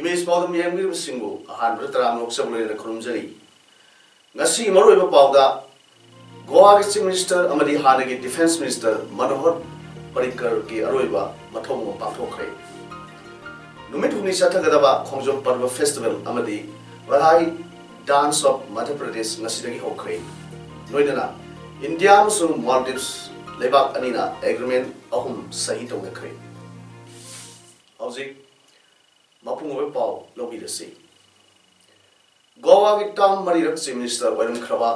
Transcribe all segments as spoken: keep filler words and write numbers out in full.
Image ꯄꯥꯎꯗꯝ ꯌꯦꯡꯕꯤꯔꯤꯕꯁꯤꯡꯕꯨ ꯑꯍꯥꯟꯕꯗ ꯇꯔꯥꯝꯅ ꯑꯣꯛꯆꯕ ꯂꯣꯏꯅꯅ ꯈꯨꯔꯨꯝꯖꯔꯤ꯫ ꯉꯁꯤ ꯃꯔꯨꯑꯣꯏꯕ ꯄꯥꯎꯗ ꯒꯣꯋꯥꯒꯤ Chief Minister ꯑꯃꯗꯤ ꯍꯥꯟꯅꯒꯤ Defence Minister ꯃꯅꯣꯍꯔ ꯄꯔꯤꯀꯔꯒꯤ ꯑꯔꯣꯏꯕ ꯃꯊꯧ ꯃꯉꯝ ꯄꯥꯡꯊꯣꯛꯈ꯭ꯔꯦ꯫ ꯅꯨꯃꯤꯠ ꯍꯨꯝꯅꯤ ꯆꯠꯊꯒꯗꯕ ꯈꯣꯡꯖꯣꯝ ꯄꯔꯕ Festival ꯑꯃꯗꯤ ꯚꯥꯏ Dance of Madhya Pradesh ꯉꯁꯤꯗꯒꯤ ꯍꯧꯈ꯭ꯔꯦ꯫ ꯂꯣꯏꯅꯅ ꯏꯟꯗꯤꯌꯥ ꯑꯃꯁꯨꯡ ꯃꯥꯜꯗꯤꯚꯁ ꯂꯩꯕꯥꯛ ꯑꯅꯤꯅ agreement ꯑꯍꯨꯝ ꯁꯍꯤ ꯇꯧꯅꯈ꯭ꯔꯦ꯫ ꯍꯧꯖꯤꯛ ꯃꯄꯨꯡ ꯑꯣꯏꯕ ꯄꯥꯎ ꯂꯧꯕꯤꯔꯁꯤ꯫ ꯒꯣꯋꯥꯒꯤ term ꯃꯔꯤꯔꯛ Chief Minister ꯑꯣꯏꯔꯝꯈ꯭ꯔꯕ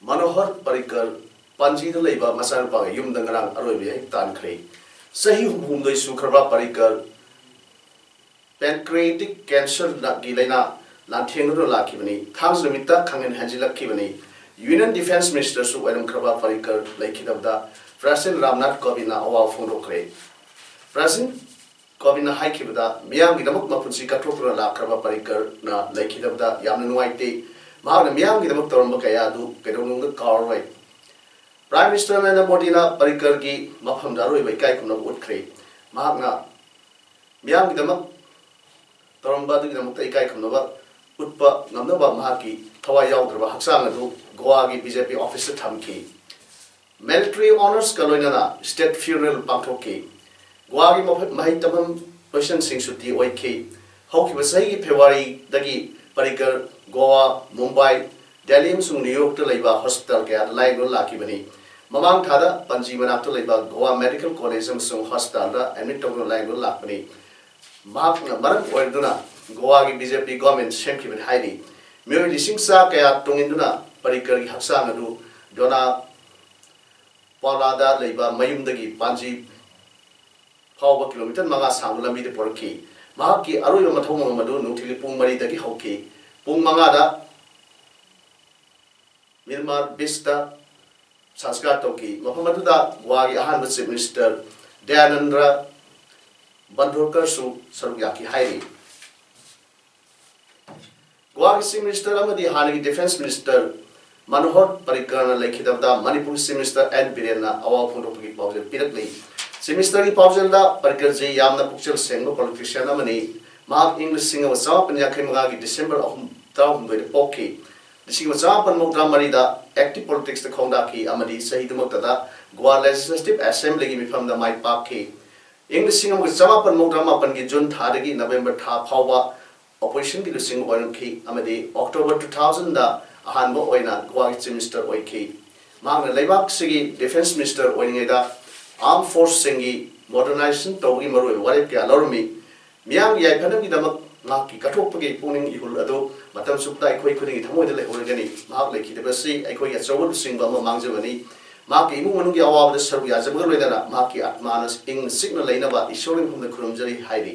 ꯃꯅꯣꯍꯔ ꯄꯔꯤꯀꯔ ꯄꯥꯟꯖꯤꯗ ꯂꯩꯕ ꯃꯆꯥꯅꯨꯄꯥꯒꯤ ꯌꯨꯝꯗ ꯉꯔꯥꯡ ꯑꯔꯣꯏꯕ ꯌꯥꯏ ꯇꯥꯟꯈ꯭ꯔꯦ꯫ ꯆꯍꯤ ꯍꯨꯝꯐꯨꯍꯨꯝꯗꯣꯏ ꯁꯨꯈ꯭ꯔꯕ ꯄꯔꯤꯀꯔ pancreatic cancerꯒꯤ ꯂꯥꯏꯅꯥ ꯂꯥꯟꯊꯦꯡꯅꯗꯨꯅ ꯂꯥꯛꯈꯤꯕꯅꯤ꯫ ꯊꯥꯡꯖ ꯅꯨꯃꯤꯠꯇ ꯈꯪꯍꯦꯟ ꯍꯦꯟꯖꯤꯜꯂꯛꯈꯤꯕꯅꯤ꯫ Union Defence Ministerꯁꯨ ꯑꯣꯏꯔꯝꯈ꯭ꯔꯕ ꯄꯔꯤꯀꯔ ꯂꯩꯈꯤꯗꯕꯗ President ꯔꯥꯝꯅꯥꯊ ꯀꯣꯕꯤꯟꯗꯅ ꯑꯋꯥꯕ ꯐꯣꯡꯗꯣꯛꯈ꯭ꯔꯦ꯫ President ꯀꯣꯕꯤꯟꯗꯅ ꯍꯥꯏꯈꯤꯕꯗ, ꯃꯤꯌꯥꯝꯒꯤꯗꯃꯛ ꯃꯄꯨꯟꯁꯤ ꯀꯠꯊꯣꯛꯇꯨꯅ ꯂꯥꯛꯈ꯭ꯔꯕ ꯄꯔꯤꯀꯔꯅ ꯂꯩꯈꯤꯗꯕꯗ ꯌꯥꯝꯅ ꯅꯨꯡꯉꯥꯏꯇꯦ꯫ ꯃꯍꯥꯛꯅ ꯃꯤꯌꯥꯝꯒꯤꯗꯃꯛ ꯇꯧꯔꯝꯕ ꯀꯌꯥ ꯑꯗꯨ ꯀꯩꯗꯧꯅꯨꯡꯗ ꯀꯥꯎꯔꯔꯣꯏ꯫ Prime Minister ꯅꯔꯦꯟꯗ꯭ꯔ ꯃꯣꯗꯤꯅ ꯄꯔꯤꯀꯔꯒꯤ ꯃꯐꯝꯗ ꯑꯔꯣꯏꯕ ꯏꯀꯥꯏ ꯈꯨꯝꯅꯕ ꯎꯠꯈ꯭ꯔꯦ꯫ ꯃꯍꯥꯛꯅ ꯃꯤꯌꯥꯝꯒꯤꯗꯃꯛ ꯇꯧꯔꯝꯕ ꯑꯗꯨꯒꯤꯗꯃꯛꯇ ꯏꯀꯥꯏ ꯈꯨꯝꯅꯕ ꯎꯠꯄ ꯉꯝꯅꯕ ꯃꯍꯥꯛꯀꯤ ꯊꯋꯥꯏ ꯌꯥꯎꯗ꯭ꯔꯕ ꯍꯛꯆꯥꯡ ꯑꯗꯨ ꯒꯣꯋꯥꯒꯤ B J P officeꯇ ꯊꯝꯈꯤ꯫ Military honorsꯀ ꯂꯣꯏꯅꯅ state funeral ꯄꯥꯡꯊꯣꯛꯈꯤ꯫ ꯒꯣꯋꯥꯒꯤ ꯃꯐ-, ꯃꯍꯩ ꯇꯝꯐꯝ ꯂꯣꯏꯁꯪꯁꯤꯡ ꯁꯨꯇꯤ ꯑꯣꯏꯈꯤ꯫ ꯍꯧꯈꯤꯕ ꯆꯍꯤꯒꯤ Februaryꯗꯒꯤ ꯄꯔꯤꯀꯔ ꯒꯣꯋꯥ, ꯃꯨꯝꯕꯥꯏ, ꯗꯦꯜꯂꯤ ꯑꯃꯁꯨꯡ ꯅ꯭ꯌꯨ ꯌꯣꯔꯛꯇ ꯂꯩꯕ hospital ꯀꯌꯥꯗ ꯂꯥꯌꯦꯡꯗꯨꯅ ꯂꯥꯛꯈꯤꯕꯅꯤ꯫ ꯃꯃꯥꯡ ꯊꯥꯗ ꯄꯟꯖꯤ ꯃꯅꯥꯛꯇ ꯂꯩꯕ ꯒꯣꯋꯥ Medical College ꯑꯃꯁꯨꯡ hospitalꯗ admit ꯇꯧꯗꯨꯅ ꯂꯥꯌꯦꯡꯗꯨꯅ ꯂꯥꯛꯄꯅꯤ꯫ ꯃꯍꯥꯛꯅ ꯃꯔꯝ ꯑꯣꯏꯔꯗꯨꯅ ꯒꯣꯋꯥꯒꯤ B J P government ꯁꯦꯝꯈꯤꯕꯅꯤ ꯍꯥꯏꯔꯤ꯫ ꯃꯤꯑꯣꯏ ꯂꯤꯁꯤꯡ ꯆꯥ ꯀꯌꯥ ꯇꯣꯡꯏꯟꯗꯨꯅ ꯄꯔꯤꯀꯔꯒꯤ ꯍꯛꯆꯥꯡ ꯑꯗꯨ ꯗꯣꯅꯥ ꯄꯥꯎꯂꯥꯗ ꯂꯩꯕ ꯃꯌꯨꯝꯗꯒꯤ ꯄꯥꯟꯖꯤ ꯐꯥꯎꯕ kilometre ꯃꯉꯥ ꯁꯥꯡꯕ ꯂꯝꯕꯤꯗ ꯄꯨꯔꯛꯈꯤ꯫ ꯃꯍꯥꯛꯀꯤ ꯑꯔꯣꯏꯕ ꯃꯊꯧ ꯃꯉꯝ ꯑꯗꯨ ꯅꯨꯡꯊꯤꯜꯒꯤ ꯄꯨꯡ ꯃꯔꯤꯗꯒꯤ ꯍꯧꯈꯤ꯫ ꯄꯨꯡ ꯃꯉꯥꯗ ꯃꯤꯔꯃꯥꯔ ꯕꯤꯁꯇ ꯁꯪꯁꯀꯥꯔ ꯇꯧꯈꯤ꯫ ꯃꯐꯝ ꯑꯗꯨꯗ ꯒꯣꯋꯥꯒꯤ ꯑꯍꯥꯟꯕ Chief Minister ꯗꯌꯥꯅꯟꯗ ꯕꯟꯙꯣꯔꯀꯔꯁꯨ ꯁꯔꯨꯛ ꯌꯥꯈꯤ ꯍꯥꯏꯔꯤ꯫ ꯒꯣꯋꯥꯒꯤ Chief Minister ꯑꯃꯗꯤ ꯍꯥꯟꯅꯒꯤ Defence Minister ꯃꯅꯣꯍꯔ ꯄꯔꯤꯀꯔꯅ ꯂꯩꯈꯤꯗꯕꯗ ꯃꯅꯤꯄꯨꯔꯒꯤ Chief Minister ꯑꯦꯟ ꯕꯤꯔꯦꯟꯅ ꯑꯋꯥꯕ ꯐꯣꯡꯗꯣꯛꯄꯒꯤ ꯄꯥꯎꯖꯦꯜ ꯄꯤꯔꯛꯂꯤ꯫ Chief Ministerꯒꯤ ꯄꯥꯎꯖꯦꯜꯗ ꯄꯔꯤꯀꯔꯖꯤ ꯌꯥꯝꯅ ꯄꯨꯛꯆꯦꯜ ꯁꯦꯡꯕ politician ꯑꯃꯅꯤ꯫ ꯃꯍꯥꯛ ꯏꯪ ꯂꯤꯁꯤꯡ ꯑꯃ ꯆꯃꯥꯄꯟ ꯌꯥꯡꯈꯩ ꯃꯉꯥꯒꯤ December ꯑꯍꯨꯝ, ꯇꯔꯥꯍꯨꯝꯗꯣꯏꯗ ꯄꯣꯛꯈꯤ꯫ ꯂꯤꯁꯤꯡ ꯑꯃ ꯆꯃꯥꯄꯟ ꯃꯧꯗ꯭ꯔꯥ ꯃꯔꯤꯗ active politicsꯇ ꯈꯣꯡꯗꯥꯈꯤ ꯑꯃꯗꯤ ꯆꯍꯤꯗꯨꯃꯛꯇꯗ Goa Legislative Assemblyꯒꯤ ꯃꯤꯐꯝꯗ ꯃꯥꯏ ꯄꯥꯛꯈꯤ꯫ ꯏꯪ ꯂꯤꯁꯤꯡ ꯑꯃꯒ ꯆꯃꯥꯄꯟ ꯃꯧꯗ꯭ꯔꯥ ꯃꯥꯄꯟꯒꯤ June ꯊꯥꯗꯒꯤ November ꯊꯥ ꯐꯥꯎꯕ oppositionꯒꯤ ꯂꯨꯆꯤꯡꯕ ꯑꯣꯏꯔꯝꯈꯤ ꯑꯃꯗꯤ October two thousandꯗ ꯑꯍꯥꯟꯕ ꯑꯣꯏꯅ ꯒꯣꯋꯥꯒꯤ Chief Minister ꯑꯣꯏꯈꯤ꯫ ꯃꯍꯥꯛꯅ ꯂꯩꯕꯥꯛꯁꯤꯒꯤ Defence Minister ꯑꯣꯏꯔꯤꯉꯩꯗ armed forceꯁꯤꯡꯒꯤ modernization ꯇꯧꯕꯒꯤ ꯃꯔꯨꯑꯣꯏꯕ ꯋꯥꯔꯦꯞ ꯀꯌꯥ ꯂꯧꯔꯝꯃꯤ꯫ ꯃꯤꯌꯥꯝꯒꯤ ꯌꯥꯏꯐꯅꯕꯒꯤꯗꯃꯛ ꯃꯍꯥꯛꯀꯤ ꯀꯠꯊꯣꯛꯄꯒꯤ ꯄꯨꯛꯅꯤꯡ ꯏꯍꯨꯜ ꯑꯗꯨ ꯃꯇꯝ ꯆꯨꯞꯄꯗ ꯑꯩꯈꯣꯏ ꯈꯨꯗꯤꯡꯒꯤ ꯊꯃꯣꯏꯗ ꯂꯩꯍꯧꯔꯒꯅꯤ꯫ ꯃꯍꯥꯛ ꯂꯩꯈꯤꯗꯕ ꯑꯁꯤ ꯑꯩꯈꯣꯏꯒꯤ ꯑꯆꯧꯕ ꯂꯨꯆꯤꯡꯕ ꯑꯃ ꯃꯥꯡꯖꯕꯅꯤ꯫ ꯃꯍꯥꯛꯀꯤ ꯏꯃꯨꯡ ꯃꯅꯨꯡꯒꯤ ꯑꯋꯥꯕꯗ ꯁꯔꯨꯛ ꯌꯥꯖꯕꯒ ꯂꯣꯏꯅꯅ ꯃꯍꯥꯛꯀꯤ ꯑꯥꯠꯃꯥꯅ ꯏꯪꯅ ꯆꯤꯛꯅ ꯂꯩꯅꯕ ꯏꯁꯣꯔꯒꯤ ꯃꯐꯝꯗ ꯈꯨꯔꯨꯝꯖꯔꯤ ꯍꯥꯏꯔꯤ꯫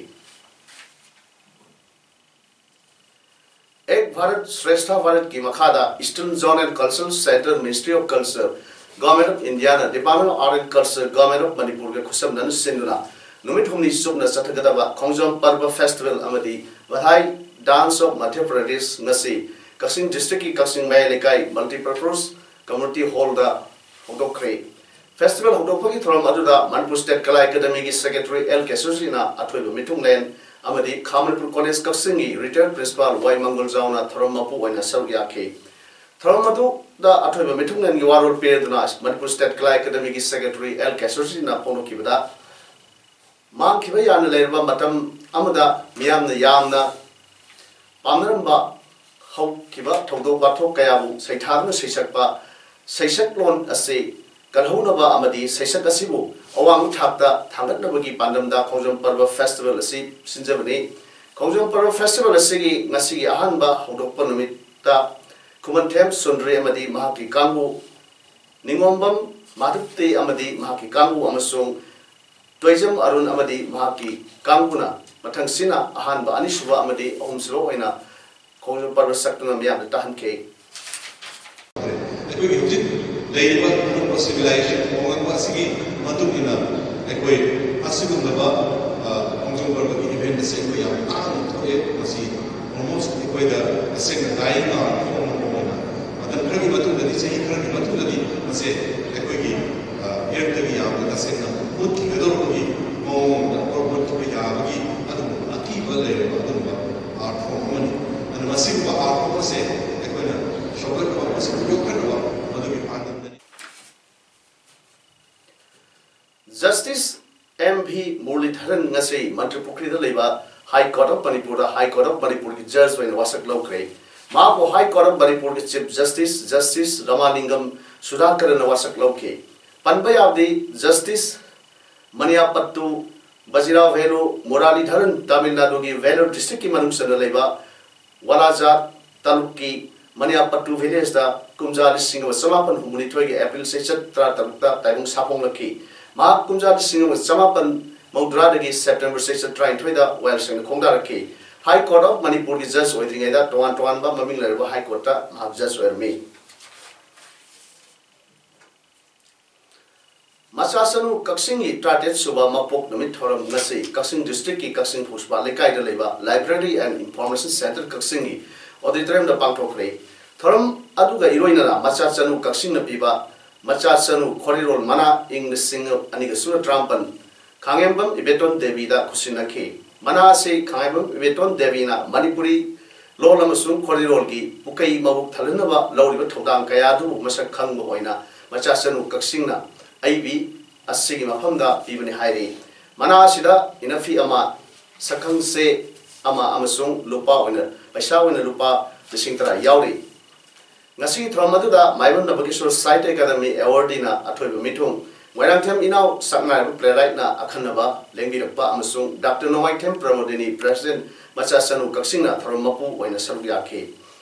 ꯑꯦꯛ ꯚꯥꯔꯠ ꯁ꯭ꯔꯦꯁꯊ ꯚꯥꯔꯠꯀꯤ ꯃꯈꯥꯗ Eastern Zone and Cultural Centre, Ministry of Culture, Government of Indiaꯅ Department of Art and Culture, Government of Manipurꯒ ꯈꯨꯠꯁꯝꯅꯅ ꯁꯤꯟꯗꯨꯅ ꯅꯨꯃꯤꯠ ꯍꯨꯝꯅꯤ ꯆꯨꯞꯅ ꯆꯠꯊꯒꯗꯕ ꯈꯣꯡꯖꯣꯝ ꯄꯔꯕ Festival ꯑꯃꯗꯤ ꯚꯥꯊꯥꯏ Dance of Madhya Pradesh ꯉꯁꯤ ꯀꯛꯆꯤꯡ districtꯀꯤ ꯀꯛꯆꯤꯡ ꯃꯌꯥꯏ ꯂꯩꯀꯥꯏ Multipurpose Community Hallꯗ ꯍꯧꯗꯣꯛꯈ꯭ꯔꯦ꯫ Festival ꯍꯧꯗꯣꯛꯄꯒꯤ ꯊꯧꯔꯝ ꯑꯗꯨꯗ Manipur State Kala Academyꯒꯤ Secretary ꯑꯦꯜ ꯀꯦꯁꯣꯖꯤꯅ ꯑꯊꯣꯏꯕ ꯃꯤꯊꯨꯡꯂꯦꯟ ꯑꯃꯗꯤ ꯈꯥ ꯃꯅꯤꯄꯨꯔ College ꯀꯛꯆꯤꯡꯒꯤ retired principal ꯋꯥꯏ ꯃꯪꯒꯣꯜꯖꯥꯎꯅ ꯊꯧꯔꯝ ꯃꯄꯨ ꯑꯣꯏꯅ ꯁꯔꯨꯛ ꯌꯥꯈꯤ꯫ ꯊꯧꯔꯝ ꯑꯗꯨꯗ ꯑꯊꯣꯏꯕ ꯃꯤꯊꯨꯡꯂꯦꯟꯒꯤ ꯋꯥꯔꯣꯜ ꯄꯤꯔꯗꯨꯅ Manipur State Kala Academyꯒꯤ Secretary ꯑꯦꯜ ꯀꯦꯁꯣꯖꯤꯅ ꯐꯣꯡꯗꯣꯛꯈꯤꯕꯗ, ꯃꯥꯡꯈꯤꯕ ꯌꯥꯅ ꯂꯩꯔꯕ ꯃꯇꯝ ꯑꯃꯗ ꯃꯤꯌꯥꯝꯅ ꯌꯥꯝꯅ ꯄꯥꯝꯅꯔꯝꯕ ꯍꯧꯈꯤꯕ ꯊꯧꯗꯣꯛ ꯋꯥꯊꯣꯛ ꯀꯌꯥꯕꯨ ꯁꯩꯊꯥꯗꯨꯅ ꯁꯩꯁꯛꯄ ꯁꯩꯁꯛꯂꯣꯟ ꯑꯁꯤ ꯀꯜꯍꯧꯅꯕ ꯑꯃꯗꯤ ꯁꯩꯁꯛ ꯑꯁꯤꯕꯨ ꯑꯋꯥꯡꯕ ꯊꯥꯛꯇ ꯊꯥꯡꯒꯠꯅꯕꯒꯤ ꯄꯥꯟꯗꯝꯗ ꯈꯣꯡꯖꯣꯝ ꯄꯔꯕ Festival ꯑꯁꯤ ꯁꯤꯟꯖꯕꯅꯤ꯫ ꯈꯣꯡꯖꯣꯝ ꯄꯔꯕ Festival ꯑꯁꯤꯒꯤ ꯉꯁꯤꯒꯤ ꯑꯍꯥꯟꯕ ꯍꯧꯗꯣꯛꯄ ꯅꯨꯃꯤꯠꯇ ꯈꯨꯃꯟꯊꯦꯝ ꯁꯨꯟꯗ꯭ꯔꯤ ꯑꯃꯗꯤ ꯃꯍꯥꯛꯀꯤ ꯀꯥꯡꯕꯨ, ꯅꯤꯉꯣꯝꯕꯝ ꯃꯥꯙꯕꯇꯦ ꯑꯃꯗꯤ ꯃꯍꯥꯛꯀꯤ ꯀꯥꯡꯕꯨ ꯑꯃꯁꯨꯡ ꯇꯣꯏꯖꯝ ꯑꯔꯨꯟ ꯑꯃꯗꯤ ꯃꯍꯥꯛꯀꯤ ꯀꯥꯡꯕꯨꯅ ꯃꯊꯪꯁꯤꯅ ꯑꯍꯥꯟꯕ, ꯑꯅꯤꯁꯨꯕ ꯑꯃꯗꯤ ꯑꯍꯨꯝꯁꯨꯕ ꯑꯣꯏꯅ ꯈꯣꯡꯖꯣꯝ ꯄꯔꯕ ꯁꯛꯇꯨꯅ ꯃꯤꯌꯥꯝꯗ ꯇꯥꯍꯟꯈꯤ꯫ ꯑꯩꯈꯣꯏꯒꯤ ꯍꯧꯖꯤꯛ ꯂꯩꯔꯤꯕ ꯑꯅꯧꯕ civilization ꯍꯣꯡꯂꯛꯄ ꯑꯁꯤꯒꯤ ꯃꯇꯨꯡ ꯏꯟꯅ ꯑꯩꯈꯣꯏ ꯑꯁꯤꯒꯨꯝꯂꯕ, ꯑ, ꯈꯣꯡꯖꯣꯝ ꯄꯔꯕꯒꯤ event ꯑꯁꯤ ꯑꯩꯈꯣꯏ ꯌꯥꯝ ꯇꯥꯡꯅ ꯊꯣꯛꯑꯦ꯫ ꯃꯁꯤ almost ꯑꯩꯈꯣꯏꯗ ꯇꯁꯦꯡꯅ dying art ꯐꯣꯡꯕ ꯑꯣꯏꯅ ꯃꯇꯝ ꯈꯔꯒꯤ ꯃꯇꯨꯡꯗꯗꯤ, ꯆꯍꯤ ꯈꯔꯒꯤ ꯃꯇꯨꯡꯗꯗꯤ ꯃꯁꯦ ꯑꯩꯈꯣꯏꯒꯤ, ꯑ, ꯏꯔꯛꯇꯒꯤ ꯌꯥꯝꯅ ꯇꯁꯦꯡꯅ ꯃꯨꯠꯈꯤꯒꯗꯧꯔꯕꯒꯤ ꯃꯑꯣꯡꯗ ꯑꯣꯔ ꯃꯨꯠꯈꯤꯕ ꯌꯥꯕꯒꯤ ꯑꯗꯨꯒꯨꯝꯕ ꯑꯀꯤꯕ ꯂꯩꯔꯕ ꯑꯗꯨꯒꯨꯝꯕ art form ꯑꯃꯅꯤ꯫ ꯑꯗꯨꯅ ꯃꯁꯤꯒꯨꯝꯕ art form ꯑꯁꯦ ꯑꯩꯈꯣꯏꯅ ꯁꯧꯒꯠꯅꯕ, ꯃꯁꯤꯕꯨ ꯌꯣꯛꯈꯠꯅꯕ ꯃꯗꯨꯒꯤ ꯄꯥꯟꯗꯝꯗꯅꯤ꯫ Justice M V Muralidharan ꯉꯁꯤ ꯃꯟꯇ꯭ꯔꯤ ꯄꯨꯈ꯭ꯔꯤꯗ ꯂꯩꯕ High Court of ꯃꯅꯤꯄꯨꯔꯗ High Court of ꯃꯅꯤꯄꯨꯔꯒꯤ judge ꯑꯣꯏꯅ ꯋꯥꯁꯛ ꯂꯧꯈ꯭ꯔꯦ꯫ ꯃꯍꯥꯛꯄꯨ High Court of ꯃꯅꯤꯄꯨꯔꯒꯤ Chief Justice, Justice ꯔꯃꯥꯂꯤꯡꯒꯝ ꯁꯨꯙꯥꯀꯔꯟꯅ ꯋꯥꯁꯛ ꯂꯧꯈꯤ꯫ ꯄꯟꯕ ꯌꯥꯕꯗꯤ, Justice ꯃꯅꯤꯌꯥꯄꯠꯇꯨ ꯕꯖꯤꯔꯥꯚꯦꯂꯨ ꯃꯨꯔꯥꯂꯤꯙꯔꯟ ꯇꯥꯃꯤꯜ ꯅꯥꯗꯨꯒꯤ ꯚꯦꯂꯨꯔ district ꯀꯤ ꯃꯅꯨꯡ ꯆꯟꯅ ꯂꯩꯕ ꯋꯥꯂꯥꯖꯥꯠ ꯇꯥꯂꯨꯛꯀꯤ ꯃꯅꯤꯌꯥꯄꯠꯇꯨ village ꯗ ꯀꯨꯝꯖꯥ ꯂꯤꯁꯤꯡ ꯑꯃ ꯆꯃꯥꯄꯟ ꯍꯨꯝꯐꯨꯅꯤꯊꯣꯏꯒꯤ April ꯆꯩꯆꯠ ꯇꯔꯥꯇꯔꯨꯛꯇ ꯇꯥꯏꯕꯪ ꯁꯥꯐꯣꯡꯂꯛꯈꯤ꯫ ꯃꯍꯥꯛ ꯀꯨꯝꯖꯥ ꯂꯤꯁꯤꯡ ꯑꯃ ꯆꯃꯥꯄꯟ ꯃꯧꯗ꯭ꯔꯥꯗꯒꯤ September ꯆꯩꯆꯠ ꯇꯔꯥꯅꯤꯊꯣꯏꯗ ꯋꯥꯌꯦꯜꯁꯪꯗ ꯈꯣꯡꯗꯥꯔꯛꯈꯤ꯫ High Court of ꯃꯅꯤꯄꯨꯔꯒꯤ judge ꯑꯣꯏꯗ꯭ꯔꯤꯉꯩꯗ ꯇꯣꯉꯥꯟ ꯇꯣꯉꯥꯟꯕ ꯃꯃꯤꯡ ꯂꯩꯔꯕ High Court ꯇ ꯃꯍꯥꯛ judge ꯑꯣꯏꯔꯝꯃꯤ꯫ ꯃꯆꯥꯆꯅꯨ ꯀꯛꯆꯤꯡꯒꯤ ꯇꯔꯥꯇꯔꯦꯠ ꯁꯨꯕ ꯃꯄꯣꯛ ꯅꯨꯃꯤꯠ ꯊꯧꯔꯝ ꯉꯁꯤ ꯀꯛꯆꯤꯡ district ꯀꯤ ꯀꯛꯆꯤꯡ ꯐꯧꯁꯄꯥ ꯂꯩꯀꯥꯏꯗ ꯂꯩꯕ Library and Information Centre ꯀꯛꯆꯤꯡꯒꯤ auditorium ꯗ ꯄꯥꯡꯊꯣꯛꯈ꯭ꯔꯦ꯫ ꯊꯧꯔꯝ ꯑꯗꯨꯒ ꯏꯔꯣꯏꯅꯅ ꯃꯆꯥꯆꯅꯨ ꯀꯛꯆꯤꯡꯅ ꯄꯤꯕ ꯃꯆꯥꯆꯅꯨ ꯈꯣꯔꯤꯔꯣꯜ ꯃꯅꯥ ꯏꯪ ꯂꯤꯁꯤꯡ ꯑꯅꯤꯒ ꯁꯨꯞꯅ ꯇꯔꯥꯃꯥꯄꯟ ꯈꯥꯉꯦꯝꯕꯝ ꯏꯕꯦꯇꯣꯟ ꯗꯦꯕꯤꯗ ꯈꯨꯠꯁꯤꯟꯅꯈꯤ꯫ ꯃꯅꯥ ꯑꯁꯤ ꯈꯥꯉꯦꯝꯕꯝ ꯏꯕꯦꯇꯣꯟ ꯗꯦꯕꯤꯅ ꯃꯅꯤꯄꯨꯔꯤ ꯂꯣꯜ ꯑꯃꯁꯨꯡ ꯈꯣꯔꯤꯔꯣꯜꯒꯤ ꯄꯨꯀꯩ ꯃꯕꯨꯛ ꯊꯜꯍꯟꯅꯕ ꯂꯧꯔꯤꯕ ꯊꯧꯗꯥꯡ ꯀꯌꯥ ꯑꯗꯨꯕꯨ ꯃꯁꯛ ꯈꯪꯕ ꯑꯣꯏꯅ ꯃꯆꯥꯆꯅꯨ ꯀꯛꯆꯤꯡꯅ ꯑꯏꯕꯤ ꯑꯁꯤꯒꯤ ꯃꯐꯝꯗ ꯄꯤꯕꯅꯤ ꯍꯥꯏꯔꯤ꯫ ꯃꯅꯥ ꯑꯁꯤꯗ ꯏꯅꯐꯤ ꯑꯃ, ꯁꯛꯈꯪꯆꯦ ꯑꯃ ꯑꯃꯁꯨꯡ ꯂꯨꯄꯥ ꯑꯣꯏꯅ, ꯄꯩꯁꯥ ꯑꯣꯏꯅ ꯂꯨꯄꯥ ꯂꯤꯁꯤꯡ ꯇꯔꯥ ꯌꯥꯎꯔꯤ꯫ ꯉꯁꯤꯒꯤ ꯊꯧꯔꯝ ꯑꯗꯨꯗ ꯃꯥꯏꯕꯝ ꯅꯕꯀꯤꯁꯣꯔ ꯁꯥꯍꯤꯇ꯭ꯌ ꯑꯦꯀꯥꯗꯃꯤ awardee ꯅ ꯑꯊꯣꯏꯕ ꯃꯤꯊꯨꯡ, ꯃꯣꯏꯔꯥꯡꯊꯦꯝ ꯏꯅꯥꯎ ꯁꯛꯅꯥꯏꯔꯕ playwright ꯅ ꯑꯈꯟꯅꯕ ꯂꯦꯡꯕꯤꯔꯛꯄ ꯑꯃꯁꯨꯡ Doctor ꯅꯣꯡꯃꯥꯏꯊꯦꯝ ꯄ꯭ꯔꯃꯣꯗꯤꯅꯤ, President ꯃꯆꯥꯆꯅꯨ ꯀꯛꯆꯤꯡꯅ ꯊꯧꯔꯝ ꯃꯄꯨ ꯑꯣꯏꯅ ꯁꯔꯨꯛ ꯌꯥꯈꯤ꯫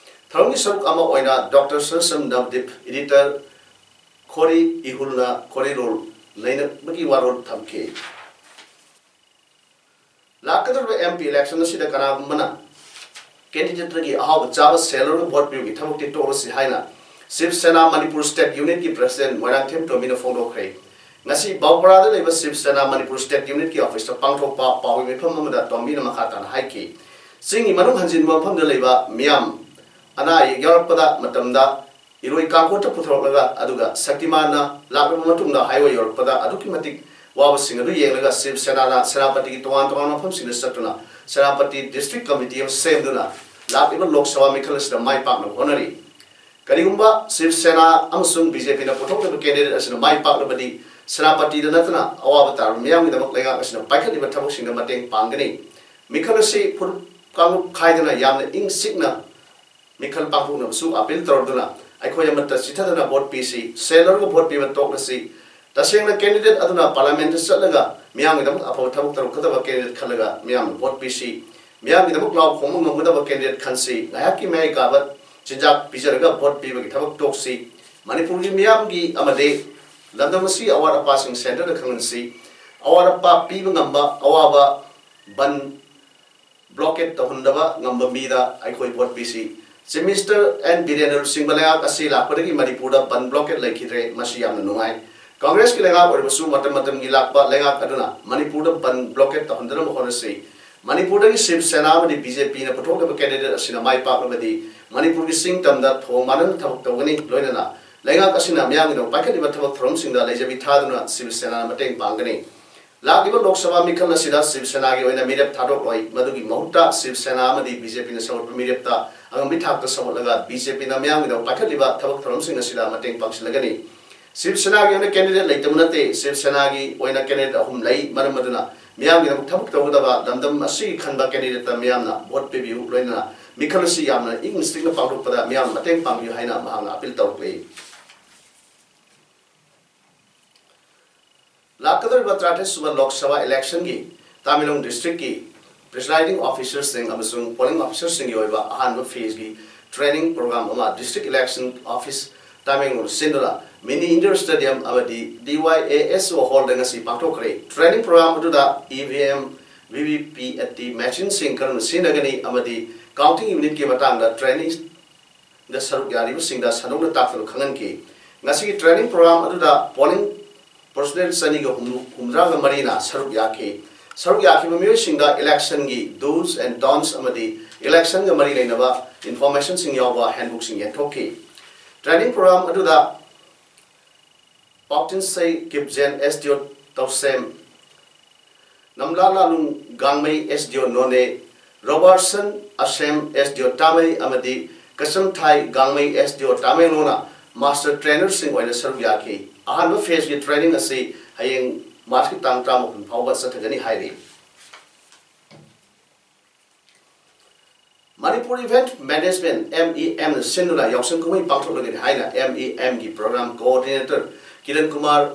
ꯊꯧꯔꯝꯒꯤ ꯁꯔꯨꯛ ꯑꯃ ꯑꯣꯏꯅ Doctor ꯁꯔꯁꯝ ꯅꯕꯗꯤꯞ, editor, ꯈꯣꯔꯤ ꯏꯍꯨꯜꯅ ꯈꯣꯔꯤꯔꯣꯜ ꯅꯩꯅꯕꯒꯤ ꯋꯥꯔꯣꯜ ꯊꯝꯈꯤ꯫ ꯂꯥꯛꯀꯗꯧꯔꯤꯕ M P election ꯑꯁꯤꯗ ꯀꯅꯥꯒꯨꯝꯕꯅ candidate ꯇꯒꯤ ꯑꯍꯥꯎꯕ ꯆꯥꯕ ꯁꯦꯜ ꯂꯧꯔꯒ vote ꯄꯤꯕꯒꯤ ꯊꯕꯛꯇꯤ ꯇꯣꯛꯂꯁꯤ ꯍꯥꯏꯅ Shiv Sena Manipur State Unit ꯀꯤ President ꯃꯣꯏꯔꯥꯡꯊꯦꯝ ꯇꯣꯝꯕꯤꯅ ꯐꯣꯡꯗꯣꯛꯈ꯭ꯔꯦ꯫ ꯉꯁꯤ ꯕꯥꯎꯄꯔꯥꯗ ꯂꯩꯕ Shiv Sena Manipur State Unit ꯀꯤ office ꯇ ꯄꯥꯡꯊꯣꯛꯄ ꯄꯥꯎꯒꯤ ꯃꯤꯐꯝ ꯑꯃꯗ ꯇꯣꯝꯕꯤꯅ ꯃꯈꯥ ꯇꯥꯅ ꯍꯥꯏꯈꯤ, ꯆꯤꯡꯒꯤ ꯃꯅꯨꯡ ꯍꯟꯖꯤꯟꯕ ꯃꯐꯝꯗ ꯂꯩꯕ ꯃꯤꯌꯥꯝ ꯑꯅꯥ ꯑꯌꯦꯛ ꯌꯥꯎꯔꯛꯄꯗ ꯃꯇꯝꯗ ꯏꯔꯣꯏ ꯀꯥꯡꯈꯣꯠꯇ ꯄꯨꯊꯣꯔꯛꯂꯒ, ꯑꯗꯨꯒ ꯁꯛꯇꯤꯃꯥꯟꯅ ꯂꯥꯛꯂꯕ ꯃꯇꯨꯡꯗ highway ꯌꯧꯔꯛꯄꯗ ꯑꯗꯨꯛꯀꯤ ꯃꯇꯤꯛ ꯋꯥꯕꯁꯤꯡ ꯑꯗꯨ ꯌꯦꯡꯂꯒ Shiv Sena ꯅ ꯁꯦꯅꯥꯄꯇꯤꯒꯤ ꯇꯣꯉꯥꯟ ꯇꯣꯉꯥꯟꯕ ꯃꯐꯝꯁꯤꯡꯗ ꯆꯠꯇꯨꯅ ꯁꯦꯅꯥꯄꯇꯤ district committee ꯑꯃ ꯁꯦꯝꯗꯨꯅ ꯂꯥꯛꯂꯤꯕ ꯂꯣꯛ ꯁꯚꯥ ꯃꯤꯈꯜ ꯑꯁꯤꯗ ꯃꯥꯏ ꯄꯥꯛꯅꯕ ꯍꯣꯠꯅꯔꯤ꯫ ꯀꯔꯤꯒꯨꯝꯕ Shiv Sena ꯑꯃꯁꯨꯡ B J P ꯅ ꯄꯨꯊꯣꯛꯂꯤꯕ candidate ꯑꯁꯤꯅ ꯃꯥꯏ ꯄꯥꯛꯂꯕꯗꯤ ꯁꯦꯅꯥꯄꯇꯤꯗ ꯅꯠꯇꯅ ꯑꯋꯥꯕ ꯇꯥꯔꯕ ꯃꯤꯌꯥꯝꯒꯤꯗꯃꯛ ꯂꯩꯉꯥꯛ ꯑꯁꯤꯅ ꯄꯥꯏꯈꯠꯂꯤꯕ ꯊꯕꯛꯁꯤꯡꯗ ꯃꯇꯦꯡ ꯄꯥꯡꯒꯅꯤ꯫ ꯃꯤꯈꯜ ꯑꯁꯤ ꯐꯨꯔꯨꯞ ꯀꯥꯡꯂꯨꯞ ꯈꯥꯏꯗꯅ ꯌꯥꯝꯅ ꯏꯪ ꯆꯤꯛꯅ ꯃꯤꯈꯜ ꯄꯥꯡꯊꯣꯛꯅꯕꯁꯨ appeal ꯇꯧꯔꯗꯨꯅ ꯑꯩꯈꯣꯏ ꯑꯃꯠꯇ ꯆꯤꯊꯗꯅ vote ꯄꯤꯁꯤ, ꯁꯦꯜ ꯂꯧꯔꯒ vote ꯄꯤꯕ ꯇꯣꯛꯂꯁꯤ꯫ ꯇꯁꯦꯡꯅ candidate ꯑꯗꯨꯅ parliament ꯇ ꯆꯠꯂꯒ ꯃꯤꯌꯥꯝꯒꯤꯗꯃꯛ ꯑꯐꯕ ꯊꯕꯛ ꯇꯧꯔꯛꯀꯗꯕ candidate ꯈꯜꯂꯒ ꯃꯤꯌꯥꯝꯅ vote ꯄꯤꯁꯤ꯫ ꯃꯤꯌꯥꯝꯒꯤꯗꯃꯛ ꯂꯥꯎ ꯈꯣꯡꯕ ꯉꯝꯒꯗꯕ candidate ꯈꯟꯁꯤ꯫ ꯉꯥꯏꯍꯥꯛꯀꯤ ꯃꯌꯥꯏ ꯀꯥꯕ ꯆꯤꯟꯖꯥꯛ ꯄꯤꯖꯔꯒ vote ꯄꯤꯕꯒꯤ ꯊꯕꯛ ꯇꯣꯛꯁꯤ꯫ ꯃꯅꯤꯄꯨꯔꯒꯤ ꯃꯤꯌꯥꯝꯒꯤ ꯑꯃꯗꯤ ꯂꯝꯗꯝ ꯑꯁꯤꯒꯤ ꯑꯋꯥꯠ ꯑꯄꯥꯁꯤꯡ centre ꯗ ꯈꯪꯍꯟꯁꯤ꯫ ꯑꯋꯥꯠ ꯑꯄꯥ ꯄꯤꯕ ꯉꯝꯕ, ꯑꯋꯥꯕ ꯕꯟ blockade ꯇꯧꯍꯟꯗꯕ ꯉꯝꯕ ꯃꯤꯗ ꯑꯩꯈꯣꯏ vote ꯄꯤꯁꯤ꯫ Chief Minister N Biren ꯅ ꯂꯨꯆꯤꯡꯕ ꯂꯩꯉꯥꯛ ꯑꯁꯤ ꯂꯥꯛꯄꯗꯒꯤ ꯃꯅꯤꯄꯨꯔꯗ ꯕꯟ blockade ꯂꯩꯈꯤꯗ꯭ꯔꯦ, ꯃꯁꯤ ꯌꯥꯝꯅ ꯅꯨꯡꯉꯥꯏ꯫ ꯀꯪꯒ꯭ꯔꯦꯁꯀꯤ ꯂꯩꯉꯥꯛ ꯑꯣꯏꯔꯕꯁꯨ ꯃꯇꯝ ꯃꯇꯝꯒꯤ ꯂꯥꯛꯄ ꯂꯩꯉꯥꯛ ꯑꯗꯨꯅ ꯃꯅꯤꯄꯨꯔꯗ ꯕꯟ blockade ꯇꯧꯍꯟꯗꯅꯕ ꯍꯣꯠꯅꯁꯤ꯫ ꯃꯅꯤꯄꯨꯔꯗꯒꯤ Shiv Sena ꯑꯃꯗꯤ B J P ꯅ ꯄꯨꯊꯣꯛꯂꯤꯕ candidate ꯑꯁꯤꯅ ꯃꯥꯏ ꯄꯥꯛꯂꯕꯗꯤ ꯃꯅꯤꯄꯨꯔꯒꯤ ꯆꯤꯡ ꯇꯝꯗ ꯊꯣꯡ ꯃꯥꯟꯅꯅ ꯊꯕꯛ ꯇꯧꯒꯅꯤ, ꯂꯣꯏꯅꯅ ꯂꯩꯉꯥꯛ ꯑꯁꯤꯅ ꯃꯤꯌꯥꯝꯒꯤꯗꯃꯛ ꯄꯥꯏꯈꯠꯂꯤꯕ ꯊꯕꯛ ꯊꯧꯔꯝꯁꯤꯡꯗ ꯂꯩꯖꯕꯤ ꯊꯥꯗꯨꯅ Shiv Sena ꯅ ꯃꯇꯦꯡ ꯄꯥꯡꯒꯅꯤ꯫ ꯂꯥꯛꯂꯤꯕ ꯂꯣꯛ ꯁꯚꯥ ꯃꯤꯈꯜ ꯑꯁꯤꯗ Shiv Sena ꯒꯤ ꯑꯣꯏꯅ ꯃꯤꯔꯦꯞ ꯊꯥꯗꯣꯛꯂꯣꯏ꯫ ꯃꯗꯨꯒꯤ ꯃꯍꯨꯠꯇ Shiv Sena ꯑꯃꯗꯤ B J P ꯅ ꯁꯧꯒꯠꯄ ꯃꯤꯔꯦꯞꯇ ꯑꯉꯝꯕꯤ ꯊꯥꯛꯇ ꯁꯧꯒꯠꯂꯒ B J P ꯅ ꯃꯤꯌꯥꯝꯒꯤꯗꯃꯛ ꯄꯥꯏꯈꯠꯂꯤꯕ ꯊꯕꯛ ꯊꯧꯔꯝꯁꯤꯡ ꯑꯁꯤꯗ ꯃꯇꯦꯡ ꯄꯥꯡꯁꯤꯜꯂꯒꯅꯤ꯫ Shiv Sena ꯒꯤ ꯑꯣꯏꯅ candidate ꯂꯩꯇꯕ ꯅꯠꯇꯦ꯫ Shiv Sena ꯒꯤ ꯑꯣꯏꯅ candidate ꯑꯍꯨꯝ ꯂꯩ꯫ ꯃꯔꯝ ꯑꯗꯨꯅ ꯃꯤꯌꯥꯝꯒꯤꯗꯃꯛ ꯊꯕꯛ ꯇꯧꯒꯗꯕ, ꯂꯝꯗꯝ ꯑꯁꯤꯒꯤ ꯈꯟꯕ candidate ꯇ ꯃꯤꯌꯥꯝꯅ vote ꯄꯤꯕꯤꯌꯨ, ꯂꯣꯏꯅꯅ ꯃꯤꯈꯜ ꯑꯁꯤ ꯌꯥꯝꯅ ꯏꯪ ꯆꯤꯛꯅ ꯄꯥꯡꯊꯣꯛꯄꯗ ꯃꯤꯌꯥꯝꯅ ꯃꯇꯦꯡ ꯄꯥꯡꯕꯤꯌꯨ ꯍꯥꯏꯅ ꯃꯍꯥꯛꯅ appeal ꯇꯧꯔꯛꯂꯤ꯫ ꯂꯥꯛꯀꯗꯧꯔꯤꯕ ꯇꯔꯥꯇꯔꯦꯠ ꯁꯨꯕ ꯂꯣꯛ ꯁꯚꯥ election ꯒꯤ ꯇꯥꯃꯦꯡꯂꯣꯡ district ꯀꯤ presiding officer ꯁꯤꯡ ꯑꯃꯁꯨꯡ polling officer ꯁꯤꯡꯒꯤ ꯑꯣꯏꯕ ꯑꯍꯥꯟꯕ phase ꯒꯤ training program ꯑꯃ District Election Office ꯇꯥꯃꯦꯡꯂꯣꯡ ꯁꯤꯟꯗꯨꯅ Mini Indoor Stadium ꯑꯃꯗꯤ D Y A S O hall ꯗ ꯉꯁꯤ ꯄꯥꯡꯊꯣꯛꯈ꯭ꯔꯦ꯫ Training program ꯑꯗꯨꯗ E V M V V P A T machineꯁꯤꯡ ꯀꯔꯝꯅ ꯁꯤꯖꯤꯟꯅꯒꯅꯤ ꯑꯃꯗꯤ counting unitꯀꯤ ꯃꯇꯥꯡꯗ trainingꯗ ꯁꯔꯨꯛ ꯌꯥꯔꯤꯕꯁꯤꯡꯗ ꯁꯟꯗꯣꯛꯅ ꯇꯥꯛꯇꯨꯅ ꯈꯪꯍꯟꯈꯤ꯫ ꯉꯁꯤꯒꯤ training program ꯑꯗꯨꯗ polling personnel ꯆꯅꯤꯒ ꯍꯨꯝꯐꯨ ꯍꯨꯝꯗ꯭ꯔꯥꯒ ꯃꯔꯤꯅ ꯁꯔꯨꯛ ꯌꯥꯈꯤ꯫ ꯁꯔꯨꯛ ꯌꯥꯈꯤꯕ ꯃꯤꯑꯣꯏꯁꯤꯡꯗ electionꯒꯤ do's and don'ts ꯑꯃꯗꯤ electionꯒ ꯃꯔꯤ ꯂꯩꯅꯕ informationꯁꯤꯡ ꯌꯥꯎꯕ handbookꯁꯤꯡ ꯌꯦꯟꯊꯣꯛꯈꯤ꯫ Training program ꯑꯗꯨꯗ ꯄꯥꯎꯇꯤꯟꯁꯩ ꯀꯤꯞꯖꯦꯟ, S D O ꯇꯧꯁꯦꯝ, ꯅꯝꯂꯥꯂꯥꯂꯨꯡ ꯒꯥꯡꯃꯩ, S D O ꯅꯣꯅꯦ, ꯔꯣꯕꯥꯔꯠꯁꯟ ꯑꯁꯦꯝ, S D O ꯇꯥꯃꯩ ꯑꯃꯗꯤ ꯀꯆꯝꯊꯥꯏ ꯒꯥꯡꯃꯩ, S D O ꯇꯥꯃꯦꯡꯂꯣꯡꯅ master trainerꯁꯤꯡ ꯑꯣꯏꯅ ꯁꯔꯨꯛ ꯌꯥꯈꯤ꯫ ꯑꯍꯥꯟꯕ phaseꯀꯤ training ꯑꯁꯤ ꯍꯌꯦꯡ Marchꯀꯤ ꯇꯥꯡ ꯇꯔꯥꯃꯥꯄꯟ ꯐꯥꯎꯕ ꯆꯠꯊꯒꯅꯤ ꯍꯥꯏꯔꯤ꯫ Manipur Event Management, M E M ꯅ ꯁꯤꯟꯗꯨꯅ ꯌꯥꯎꯁꯪ ꯀꯨꯝꯍꯩ ꯄꯥꯡꯊꯣꯛꯂꯒꯅꯤ ꯍꯥꯏꯅ M E M ꯒꯤ program coordinator ꯀꯤꯔꯟ ꯀꯨꯃꯥꯔ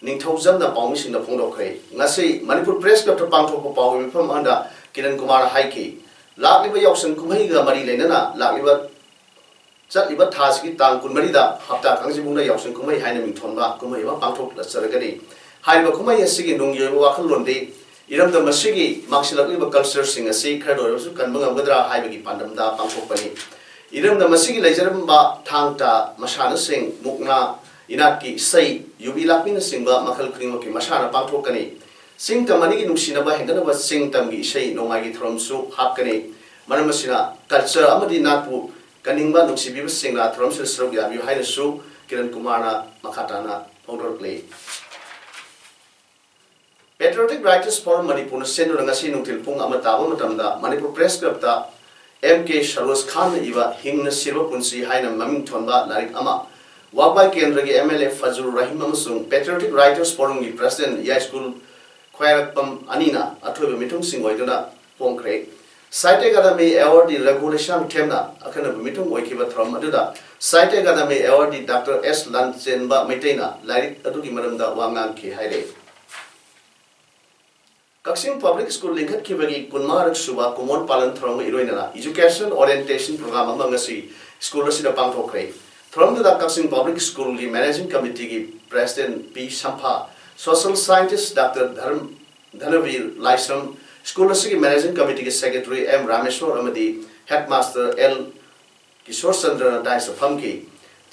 ꯅꯤꯡꯊꯧꯖꯝꯅ ꯄꯥꯎꯃꯤꯁꯤꯡꯗ ꯐꯣꯡꯗꯣꯛꯈ꯭ꯔꯦ꯫ ꯉꯁꯤ ꯃꯅꯤꯄꯨꯔ Press Clubꯇ ꯄꯥꯡꯊꯣꯛꯄ ꯄꯥꯎꯒꯤ ꯃꯤꯐꯝ ꯑꯃꯗ ꯀꯤꯔꯟ ꯀꯨꯃꯥꯔꯅ ꯍꯥꯏꯈꯤ, ꯂꯥꯛꯂꯤꯕ ꯌꯥꯎꯁꯪ ꯀꯨꯝꯍꯩꯒ ꯃꯔꯤ ꯂꯩꯅꯅ ꯂꯥꯛꯂꯤꯕ ꯆꯠꯂꯤꯕ ꯊꯥꯁꯤꯒꯤ ꯇꯥꯡ ꯀꯨꯟꯃꯔꯤꯗ ꯍꯞꯇꯥ ꯀꯥꯡꯖꯩꯕꯨꯡꯗ ꯌꯥꯎꯁꯪ ꯀꯨꯝꯍꯩ ꯍꯥꯏꯅ ꯃꯤꯡꯊꯣꯟꯕ ꯀꯨꯝꯍꯩ ꯑꯃ ꯄꯥꯡꯊꯣꯛꯂꯛꯆꯔꯒꯅꯤ꯫ ꯍꯥꯏꯔꯤꯕ ꯀꯨꯝꯍꯩ ꯑꯁꯤꯒꯤ ꯅꯨꯡꯒꯤ ꯑꯣꯏꯕ ꯋꯥꯈꯜꯂꯣꯟꯗꯤ ꯏꯔꯝꯗꯝ ꯑꯁꯤꯒꯤ ꯃꯥꯡꯁꯤꯜꯂꯛꯂꯤꯕ cultureꯁꯤꯡ ꯑꯁꯤ ꯈꯔꯗ ꯑꯣꯏꯔꯕꯁꯨ ꯀꯟꯕ ꯉꯝꯒꯗ꯭ꯔꯥ ꯍꯥꯏꯕꯒꯤ ꯄꯥꯟꯗꯝꯗ ꯄꯥꯡꯊꯣꯛꯄꯅꯤ꯫ ꯏꯔꯝꯗꯝ ꯑꯁꯤꯒꯤ ꯂꯩꯖꯔꯝꯕ ꯊꯥꯡ ꯇꯥ ꯃꯁꯥꯟꯅꯁꯤꯡ, ꯃꯨꯛꯅꯥ, ꯏꯅꯥꯠꯀꯤ ꯏꯁꯩ, ꯌꯨꯕꯤ ꯂꯥꯛꯄꯤꯅꯆꯤꯡꯕ ꯃꯈꯜ ꯈꯨꯗꯤꯡꯃꯛꯀꯤ ꯃꯁꯥꯟꯅ ꯄꯥꯡꯊꯣꯛꯀꯅꯤ꯫ ꯆꯤꯡ ꯇꯝ ꯑꯅꯤꯒꯤ ꯅꯨꯡꯁꯤꯅꯕ ꯍꯦꯟꯒꯠꯅꯕ ꯆꯤꯡ ꯇꯝꯒꯤ ꯏꯁꯩ ꯅꯣꯡꯃꯥꯏꯒꯤ ꯊꯧꯔꯝꯁꯨ ꯍꯥꯞꯀꯅꯤ꯫ ꯃꯔꯝ ꯑꯁꯤꯅ culture ꯑꯃꯗꯤ ꯅꯥꯠꯄꯨ ꯀꯟꯅꯤꯡꯕ ꯅꯨꯡꯁꯤꯕꯤꯕꯁꯤꯡꯅ ꯊꯧꯔꯝꯁꯤꯗ ꯁꯔꯨꯛ ꯌꯥꯕꯤꯌꯨ ꯍꯥꯏꯅꯁꯨ ꯀꯤꯔꯟ ꯀꯨꯃꯥꯔꯅ ꯃꯈꯥ ꯇꯥꯅ ꯐꯣꯡꯗꯣꯔꯛꯂꯤ꯫ Patriotic Writers Forum ꯃꯅꯤꯄꯨꯔꯅ ꯁꯤꯟꯗꯨꯅ ꯉꯁꯤ ꯅꯨꯡꯊꯤꯜ ꯄꯨꯡ ꯑꯃ ꯇꯥꯕ ꯃꯇꯝꯗ Manipur Press Clubꯇ M K Saroj ꯈꯥꯟꯅ ꯏꯕ ꯍꯤꯡꯅ ꯁꯤꯔꯕ ꯄꯨꯟꯁꯤ ꯍꯥꯏꯅ ꯃꯃꯤꯡ ꯊꯣꯟꯕ ꯂꯥꯏꯔꯤꯛ ꯑꯃ ꯋꯥꯕꯥꯏ ꯀꯦꯟꯗ꯭ꯔꯒꯤ M L A ꯐꯖꯨꯔ ꯔꯍꯤꯝ ꯑꯃꯁꯨꯡ Patriotic Writers Forumꯒꯤ President ꯌꯥꯏꯁ꯭ꯀꯨꯜ ꯈ꯭ꯋꯥꯏꯔꯥꯛꯄꯝ ꯑꯅꯤꯅ ꯑꯊꯣꯏꯕ ꯃꯤꯊꯨꯡꯁꯤꯡ ꯑꯣꯏꯗꯨꯅ ꯐꯣꯡꯈ꯭ꯔꯦ꯫ Sahitya Akademi Awardee ꯔꯘꯨ ꯂꯩꯁꯥꯡꯊꯦꯝꯅ ꯑꯈꯟꯅꯕ ꯃꯤꯊꯨꯡ ꯑꯣꯏꯈꯤꯕ ꯊꯧꯔꯝ ꯑꯗꯨꯗ Sahitya Akademi Awardee Doctor S ꯂꯥꯟꯆꯦꯟꯕ ꯃꯩꯇꯩꯅ ꯂꯥꯏꯔꯤꯛ ꯑꯗꯨꯒꯤ ꯃꯔꯝꯗ ꯋꯥ ꯉꯥꯡꯈꯤ ꯍꯥꯏꯔꯦ꯫ ꯀꯛꯆꯤꯡ Public School ꯂꯤꯡꯈꯠꯈꯤꯕꯒꯤ ꯀꯨꯟꯃꯉꯥꯔꯛ ꯁꯨꯕ ꯀꯨꯃꯣꯟ ꯄꯥꯂꯟ ꯊꯧꯔꯝꯒ ꯏꯔꯣꯏꯅꯅ Education Orientation Program ꯑꯃ ꯉꯁꯤ ꯁ꯭ꯀꯨꯜ ꯑꯁꯤꯗ ꯄꯥꯡꯊꯣꯛꯈ꯭ꯔꯦ꯫ ꯊꯧꯔꯝꯗꯨꯗ ꯀꯛꯆꯤꯡ Public Schoolꯒꯤ Managing Committeeꯒꯤ President ꯄꯤ ꯁꯝꯐꯥ, Social Scientist Doctor ꯙꯔꯝ ꯙꯅꯕꯤꯔ ꯂꯥꯏꯁ꯭ꯔꯝ, ꯁ꯭ꯀꯨꯜ ꯑꯁꯤꯒꯤ ꯃꯦꯅꯦꯖꯤꯡ ꯀꯃꯤꯇꯤꯒꯤ ꯁꯦꯀ꯭ꯔꯦꯇꯔꯤ ꯑꯦꯝ ꯔꯥꯃꯦꯁꯣꯔ ꯑꯃꯗꯤ ꯍꯦꯗꯃꯥꯁꯇꯔ ꯑꯦꯜ ꯀꯤꯁꯣꯔ ꯆꯟꯗ꯭ꯔꯅ ꯗꯥꯏꯁꯇ ꯐꯝꯈꯤ꯫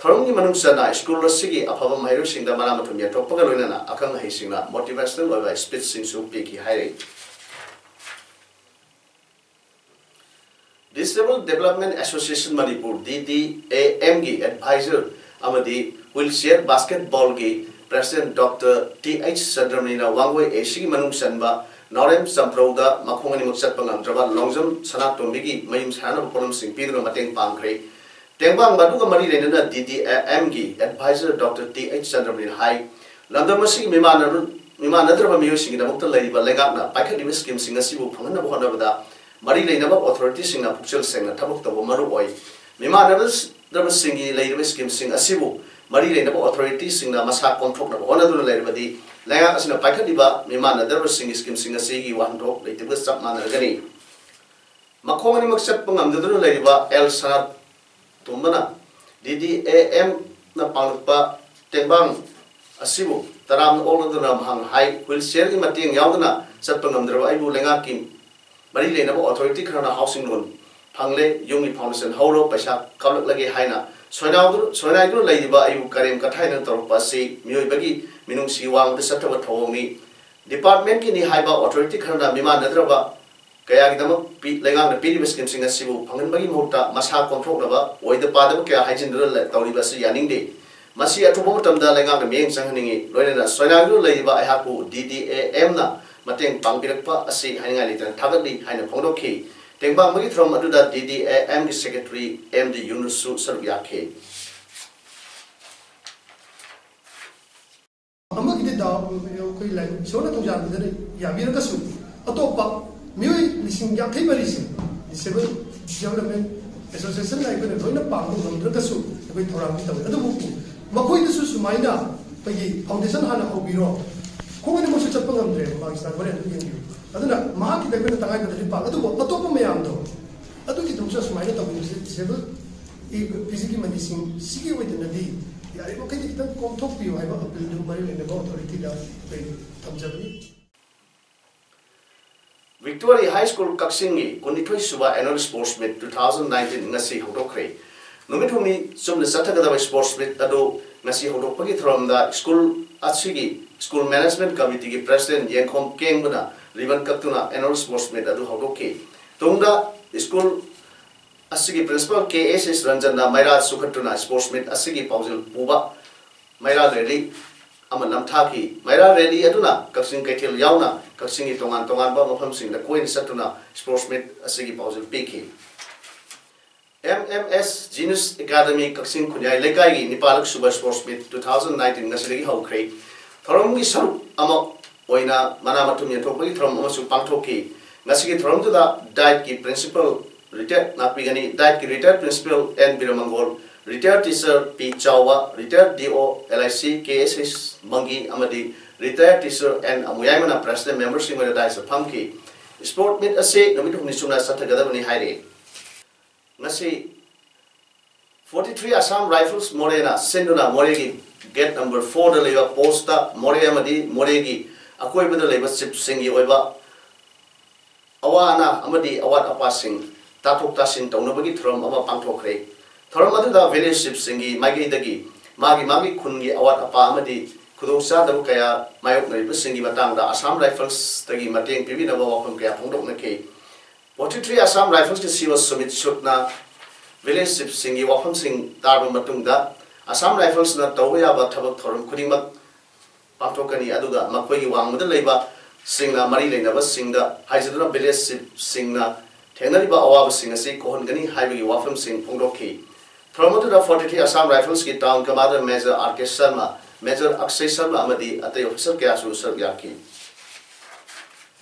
ꯊꯧꯔꯝꯒꯤ ꯃꯅꯨꯡ ꯆꯟꯅ ꯁ꯭ꯀꯨꯜ ꯑꯁꯤꯒꯤ ꯑꯐꯕ ꯃꯍꯩꯔꯣꯏꯁꯤꯡꯗ ꯃꯅꯥ ꯃꯊꯨꯝ ꯌꯦꯟꯊꯣꯛꯄꯒ ꯂꯣꯏꯅꯅ ꯑꯈꯪ ꯑꯍꯩꯁꯤꯡꯅ ꯃꯣꯇꯤꯚꯦꯁꯅꯦꯜ ꯑꯣꯏꯕ ꯁ꯭ꯄꯤꯆꯁꯤꯡꯁꯨ ꯄꯤꯈꯤ ꯍꯥꯏꯔꯤ꯫ Disabled Development Association Manipur, D D A M ꯒꯤ ꯑꯦꯗꯚꯥꯏꯖꯔ ꯑꯃꯗꯤ ꯋꯤꯜꯆꯤꯌꯔ ꯕꯥꯁꯀꯦꯠꯕꯣꯜꯒꯤ ꯄ꯭ꯔꯦꯁꯤꯗꯦꯟꯠ ꯗꯣꯛꯇꯔ ꯇꯤ ꯑꯩꯆ ꯆꯟꯗ꯭ꯔꯃꯅꯤꯅ ꯋꯥꯡꯒꯣꯏ ꯑꯦ ꯁꯤꯒꯤ ꯃꯅꯨꯡ ꯆꯟꯕ ꯅꯥꯎꯔꯦꯝ ꯆꯝꯄ꯭ꯔꯧꯗ ꯃꯈꯣꯡ ꯑꯅꯤꯃꯛ ꯆꯠꯄ ꯉꯝꯗ꯭ꯔꯕ ꯂꯣꯡꯖꯝ ꯁꯅꯥꯇꯣꯝꯕꯤꯒꯤ ꯃꯌꯨꯝ ꯁꯥꯅꯕ ꯄꯣꯠꯂꯝꯁꯤꯡ ꯄꯤꯗꯨꯅ ꯃꯇꯦꯡ ꯄꯥꯡꯈ꯭ꯔꯦ꯫ ꯇꯦꯡꯕꯥꯡꯕ ꯑꯗꯨꯒ ꯃꯔꯤ ꯂꯩꯅꯅ D D A M ꯒꯤ ꯑꯦꯗꯚꯥꯏꯖꯔ ꯗꯣꯛꯇꯔ ꯇꯤ ꯑꯩꯆ ꯆꯟꯗ꯭ꯔꯃꯅꯤꯅ ꯍꯥꯏ, ꯂꯝꯗꯝ ꯑꯁꯤꯒꯤ ꯃꯤꯃꯥꯟꯅꯔꯨ-, ꯃꯤꯃꯥꯟꯅꯗ꯭ꯔꯕ ꯃꯤꯑꯣꯏꯁꯤꯡꯒꯤꯗꯃꯛꯇ ꯂꯩꯔꯤꯕ ꯂꯩꯉꯥꯛꯅ ꯄꯥꯏꯈꯠꯂꯤꯕ ꯁ꯭ꯀꯤꯝꯁꯤꯡ ꯑꯁꯤꯕꯨ ꯐꯪꯍꯟꯅꯕ ꯍꯣꯠꯅꯕꯗ ꯃꯔꯤ ꯂꯩꯅꯕ ꯑꯣꯊꯣꯔꯤꯇꯤꯁꯤꯡꯅ ꯄꯨꯛꯆꯦꯜ ꯁꯦꯡꯅ ꯊꯕꯛ ꯇꯧꯕ ꯃꯔꯨ ꯑꯣꯏ꯫ ꯃꯤꯃꯥꯟꯅꯗ꯭ꯔꯕꯁꯤꯡꯒꯤ ꯂꯩꯔꯤꯕ ꯁ꯭ꯀꯤꯝꯁꯤꯡ ꯑꯁꯤꯕꯨ ꯃꯔꯤ ꯂꯩꯅꯕ ꯑꯣꯊꯣꯔꯤꯇꯤꯁꯤꯡꯅ ꯃꯁꯥ ꯀꯣꯝꯊꯣꯛꯅꯕ ꯍꯣꯠꯅꯗꯨꯅ ꯂꯩꯔꯕꯗꯤ ꯂꯩꯉꯥꯛ ꯑꯁꯤꯅ ꯄꯥꯏꯈꯠꯂꯤꯕ ꯃꯤꯃꯥꯟꯅꯗ꯭ꯔꯕꯁꯤꯡꯒꯤ ꯁ꯭ꯀꯤꯝꯁꯤꯡ ꯑꯁꯤꯒꯤ ꯋꯥꯍꯟꯊꯣꯛ ꯂꯩꯇꯕꯒ ꯆꯞ ꯃꯥꯟꯅꯔꯒꯅꯤ꯫ ꯃꯈꯣꯡ ꯑꯅꯤꯃꯛ ꯆꯠꯄ ꯉꯝꯗꯗꯨꯅ ꯂꯩꯔꯤꯕ L ꯁꯅꯥꯇꯣꯝꯕꯅ D D A M ꯅ ꯄꯥꯡꯂꯛꯄ ꯇꯦꯡꯕꯥꯡ ꯑꯁꯤꯕꯨ ꯇꯔꯥꯝꯅ ꯑꯣꯛꯂꯗꯨꯅ ꯃꯍꯥꯛꯅ ꯍꯥꯏ, ꯋꯤꯜꯆꯤꯌꯔꯒꯤ ꯃꯇꯦꯡ ꯌꯥꯎꯗꯅ ꯆꯠꯄ ꯉꯝꯗ꯭ꯔꯕ ꯑꯩꯕꯨ ꯂꯩꯉꯥꯛꯀꯤ ꯃꯔꯤ ꯂꯩꯅꯕ ꯑꯣꯊꯣꯔꯤꯇꯤ ꯈꯔꯅ ꯍꯥꯎꯁꯤꯡ ꯂꯣꯟ ꯐꯪꯂꯦ, ꯌꯨꯝꯒꯤ ꯐꯥꯎꯟꯗꯦꯁꯟ ꯍꯧꯔꯣ, ꯄꯩꯁꯥ ꯀꯥꯞꯂꯛꯂꯒꯦ ꯍꯥꯏꯅ ꯁꯣꯏꯅꯥꯎꯗꯨ-, ꯁꯣꯏꯅꯥꯏꯗꯨꯅ ꯂꯩꯔꯤꯕ ꯑꯩꯕꯨ ꯀꯔꯦꯝ ꯀꯊꯥꯏꯗꯅ ꯇꯧꯔꯛꯄ ꯑꯁꯤ ꯃꯤꯑꯣꯏꯕꯒꯤ ꯃꯤꯅꯨꯡꯁꯤ ꯋꯥꯡꯃꯗ ꯆꯠꯊꯕ ꯊꯧꯑꯣꯡꯅꯤ꯫ ꯗꯤꯄꯥꯔꯠꯃꯦꯟꯠꯀꯤꯅꯤ ꯍꯥꯏꯕ ꯑꯣꯊꯣꯔꯤꯇꯤ ꯈꯔꯅ ꯃꯤꯃꯥꯟꯅꯗ꯭ꯔꯕ ꯀꯌꯥꯒꯤꯗꯃꯛ ꯄꯤ-, ꯂꯩꯉꯥꯛꯅ ꯄꯤꯔꯤꯕ ꯁ꯭ꯀꯤꯝꯁꯤꯡ ꯑꯁꯤꯕꯨ ꯐꯪꯍꯟꯕꯒꯤ ꯃꯍꯨꯠꯇ ꯃꯁꯥ ꯀꯣꯝꯊꯣꯛꯅꯕ ꯑꯣꯏꯗ ꯄꯥꯗꯕ ꯀꯌꯥ ꯍꯥꯏꯖꯤꯟꯗꯨꯅ ꯂ-, ꯇꯧꯔꯤꯕ ꯑꯁꯤ ꯌꯥꯅꯤꯡꯗꯦ꯫ ꯃꯁꯤ ꯑꯊꯨꯕ ꯃꯇꯝꯗ ꯂꯩꯉꯥꯛꯅ ꯃꯤꯠꯌꯦꯡ ꯆꯪꯍꯟꯅꯤꯡꯏ꯫ ꯂꯣꯏꯅꯅ ꯁꯣꯏꯅꯥꯏꯗꯨꯅ ꯂꯩꯔꯤꯕ ꯑꯩꯍꯥꯛꯄꯨ D D A M ꯅ ꯃꯇꯦꯡ ꯄꯥꯡꯕꯤꯔꯛꯄ ꯑꯁꯤ ꯍꯥꯏꯅꯤꯡꯉꯥꯏ ꯂꯩꯇꯅ ꯊꯥꯒꯠꯂꯤ ꯍꯥꯏꯅ ꯐꯣꯡꯗꯣꯛꯈꯤ꯫ ꯇꯦꯡꯕꯥꯡꯕꯒꯤ ꯊꯧꯔꯝ ꯑꯗꯨꯗ D D A M ꯒꯤ ꯁꯦꯀ꯭ꯔꯦꯇꯔꯤ ꯑꯦꯝ ꯗꯤ ꯌꯨꯅꯨꯁꯁꯨ ꯁꯔꯨꯛ ꯌꯥꯈꯤ꯫ ꯑꯃꯒꯤꯗꯤ ꯗꯥꯎ ꯑꯩꯈꯣꯏ ꯂꯥꯏ-, ꯏꯁꯣꯔꯅ ꯊꯧꯖꯥꯜꯕꯤꯗꯅ ꯌꯥꯕꯤꯔꯒꯁꯨ, ꯑꯇꯣꯞꯄ ꯃꯤꯑꯣꯏ ꯂꯤꯁꯤꯡ ꯌꯥꯡꯈꯩ ꯃꯔꯤꯁꯦ Disabled Development Association ꯅ ꯑꯩꯈꯣꯏꯅ ꯂꯣꯏꯅ ꯄꯥꯡꯕ ꯉꯝꯗ꯭ꯔꯒꯁꯨ ꯑꯩꯈꯣꯏ ꯊꯧꯔꯥꯡꯗꯤ ꯇꯧꯏ꯫ ꯑꯗꯨꯕꯨ ꯃꯈꯣꯏꯗꯁꯨ ꯁꯨꯃꯥꯏꯅ ꯑꯩꯈꯣꯏꯒꯤ ꯐꯥꯎꯟꯗꯦꯁꯟ ꯍꯥꯟꯅ ꯍꯧꯕꯤꯔꯣ꯫ ꯈꯣꯡ ꯑꯅꯤꯃꯛꯁꯨ ꯆꯠꯄ ꯉꯝꯗ꯭ꯔꯦꯕ ꯃꯥꯒꯤ ꯁꯥꯔ ꯍꯣꯔꯦꯟ ꯑꯗꯨꯝ ꯌꯦꯡꯕꯤꯌꯨ꯫ ꯑꯗꯨꯅ ꯃꯍꯥꯛꯀꯤꯗ ꯑꯩꯈꯣꯏꯅ ꯇꯉꯥꯏ ꯐꯗ꯭ꯔꯗꯤ ꯄꯥꯡ-, ꯑꯗꯨꯕꯨ ꯑꯇꯣꯞꯄ ꯃꯌꯥꯝꯗꯣ ꯑꯗꯨꯒꯤꯗꯃꯛꯁꯨ ꯁꯨꯃꯥꯏꯅ ꯇꯧꯕꯤꯕꯁꯦ Disabled ꯐꯤꯖꯤꯀꯦꯜ ꯃꯅꯤꯁꯤꯡ ꯁꯤꯒꯤ ꯑꯣꯏꯗꯅꯗꯤ ꯌꯥꯔꯤꯕꯃꯈꯩꯗꯤ ꯈꯤꯇꯪ ꯀꯣꯝꯊꯣꯛꯄꯤꯌꯨ ꯍꯥꯏꯕ ꯑꯄꯤꯜꯗꯨ ꯃꯔꯤ ꯂꯩꯅꯕ ꯑꯣꯊꯣꯔꯤꯇꯤꯗ ꯑꯩꯈꯣꯏ ꯊꯝꯖꯕꯅꯤ꯫ Victory High School ꯀꯛꯆꯤꯡꯒꯤ ꯀꯨꯟꯅꯤꯊꯣꯏ ꯁꯨꯕ Annual Sports Meet two thousand nineteen ꯉꯁꯤ ꯍꯧꯗꯣꯛꯈ꯭ꯔꯦ꯫ ꯅꯨꯃꯤꯠ ꯍꯨꯝꯅꯤ ꯆꯨꯝꯅ ꯆꯠꯊꯒꯗꯕ Sports Meet ꯑꯗꯨ ꯉꯁꯤ ꯍꯧꯗꯣꯛꯄꯒꯤ ꯊꯧꯔꯝꯗ school ꯑꯁꯤꯒꯤ School Management Committeeꯒꯤ President ꯌꯦꯡꯈꯣꯝ ꯀꯦꯡꯕꯅ ribbon ꯀꯛꯇꯨꯅ Annual Sports Meet ꯑꯗꯨ ꯍꯧꯗꯣꯛꯈꯤ꯫ ꯇꯨꯡꯗ school ꯑꯁꯤꯒꯤ Principal ꯀꯦ ꯑꯦꯁ ꯑꯦꯁ ꯔꯟꯖꯟꯅ ꯃꯩꯔꯥ ꯆꯨꯈꯠꯇꯨꯅ Sports Meet ꯑꯁꯤꯒꯤ ꯄꯥꯎꯖꯦꯜ ꯄꯨꯕ ꯃꯩꯔꯥ rally ꯑꯃ ꯅꯝꯊꯥꯈꯤ꯫ ꯃꯩꯔꯥ rally ꯑꯗꯨꯅ ꯀꯛꯆꯤꯡ ꯀꯩꯊꯦꯜ ꯌꯥꯎꯅ ꯀꯛꯆꯤꯡꯒꯤ ꯇꯣꯉꯥꯟ ꯇꯣꯉꯥꯟꯕ ꯃꯐꯝꯁꯤꯡꯗ ꯀꯣꯏꯅ ꯆꯠꯇꯨꯅ Sports Meet ꯑꯁꯤꯒꯤ ꯄꯥꯎꯖꯦꯜ ꯄꯤꯈꯤ꯫ M M S Genius Academy ꯀꯛꯆꯤꯡ ꯈꯨꯟꯌꯥꯏ ꯂꯩꯀꯥꯏꯒꯤ ꯅꯤꯄꯥꯜꯂꯛ ꯁꯨꯕ Sports Meet two thousand nineteen ꯉꯁꯤꯗꯒꯤ ꯍꯧꯈ꯭ꯔꯦ꯫ ꯊꯧꯔꯝꯒꯤ ꯁꯔꯨꯛ ꯑꯃ ꯑꯣꯏꯅ ꯃꯅꯥ ꯃꯊꯨꯝ ꯌꯦꯟꯊꯣꯛꯄꯒꯤ ꯊꯧꯔꯝ ꯑꯃꯁꯨ ꯄꯥꯡꯊꯣꯛꯈꯤ꯫ ꯉꯁꯤꯒꯤ ꯊꯧꯔꯝꯗꯨꯗ DIETꯀꯤ Principal Retired ꯉꯥꯛꯄꯤꯒꯅꯤ꯫ DIETꯀꯤ Retired Principal N ꯕꯤꯔꯃꯪꯒꯣꯜ, Retired Teacher ꯄꯤ ꯆꯥꯎꯕ, Retired D O L I C ꯀꯦ ꯑꯦꯁ ꯑꯦꯁ ꯃꯪꯒꯤ ꯑꯃꯗꯤ Retired Teacher N ꯑꯃꯨꯌꯥꯏꯃꯅ President memberꯁꯤꯡ ꯑꯣꯏꯅ DIETꯇ ꯐꯝꯈꯤ꯫ Sports Meet ꯑꯁꯤ ꯅꯨꯃꯤꯠ ꯍꯨꯝꯅꯤ ꯆꯨꯞꯅ ꯆꯠꯊꯒꯗꯕꯅꯤ ꯍꯥꯏꯔꯤ꯫ ꯉꯁꯤ forty three Assam Rifles ꯃꯣꯔꯦꯅ ꯁꯤꯟꯗꯨꯅ ꯃꯣꯔꯦꯒꯤ gate number fourꯗ ꯂꯩꯕ postꯇ ꯃꯣꯔꯦ ꯑꯃꯗꯤ ꯃꯣꯔꯦꯒꯤ ꯑꯀꯣꯏꯕꯗ ꯂꯩꯕ chiefꯁꯤꯡꯒꯤ ꯑꯣꯏꯕ ꯑꯋꯥ ꯑꯅꯥ ꯑꯃꯗꯤ ꯑꯋꯥꯠ ꯑꯄꯥꯁꯤꯡ ꯇꯥꯊꯣꯛ ꯇꯥꯁꯤꯟ ꯇꯧꯅꯕꯒꯤ ꯊꯧꯔꯝ ꯑꯃ ꯄꯥꯡꯊꯣꯛꯈ꯭ꯔꯦ꯫ ꯊꯧꯔꯝ ꯑꯗꯨꯗ village chiefꯁꯤꯡꯒꯤ ꯃꯥꯏꯀꯩꯗꯒꯤ ꯃꯥꯒꯤ ꯃꯥꯒꯤ ꯈꯨꯟꯒꯤ ꯑꯋꯥꯠ ꯑꯄꯥ ꯑꯃꯗꯤ ꯈꯨꯗꯣꯡꯆꯥꯗꯕ ꯀꯌꯥ ꯃꯥꯌꯣꯛꯅꯔꯤꯕꯁꯤꯡꯒꯤ ꯃꯇꯥꯡꯗ Assam Riflesꯇꯒꯤ ꯃꯇꯦꯡ ꯄꯤꯕꯤꯅꯕ ꯋꯥꯐꯝ ꯀꯌꯥ ꯐꯣꯡꯗꯣꯛꯅꯈꯤ꯫ Forty three Assam Riflesꯀꯤ C E O Sumit ꯁꯨꯠꯅ village chiefꯁꯤꯡꯒꯤ ꯋꯥꯐꯝꯁꯤꯡ ꯇꯥꯔꯕ ꯃꯇꯨꯡꯗ Assam Riflesꯅ ꯇꯧꯕ ꯌꯥꯕ ꯊꯕꯛ ꯊꯧꯔꯝ ꯈꯨꯗꯤꯡꯃꯛ ꯄꯥꯡꯊꯣꯛꯀꯅꯤ, ꯑꯗꯨꯒ ꯃꯈꯣꯏꯒꯤ ꯋꯥꯡꯃꯗ ꯂꯩꯕꯁꯤꯡꯅ ꯃꯔꯤ ꯂꯩꯅꯕꯁꯤꯡꯗ ꯍꯥꯏꯖꯗꯨꯅ village chiefꯁꯤꯡꯅ ꯊꯦꯡꯅꯔꯤꯕ ꯑꯋꯥꯕꯁꯤꯡ ꯑꯁꯤ ꯀꯣꯛꯍꯟꯒꯅꯤ ꯍꯥꯏꯕꯒꯤ ꯋꯥꯐꯝꯁꯤꯡ ꯐꯣꯡꯗꯣꯛꯈꯤ꯫ ꯊꯧꯔꯝ ꯑꯗꯨꯗ forty three Assam Riflesꯀꯤ Town Commander Major R K Sharma, Major Akshay Sharma ꯑꯃꯗꯤ ꯑꯇꯩ officer ꯀꯌꯥꯁꯨ ꯁꯔꯨꯛ ꯌꯥꯈꯤ꯫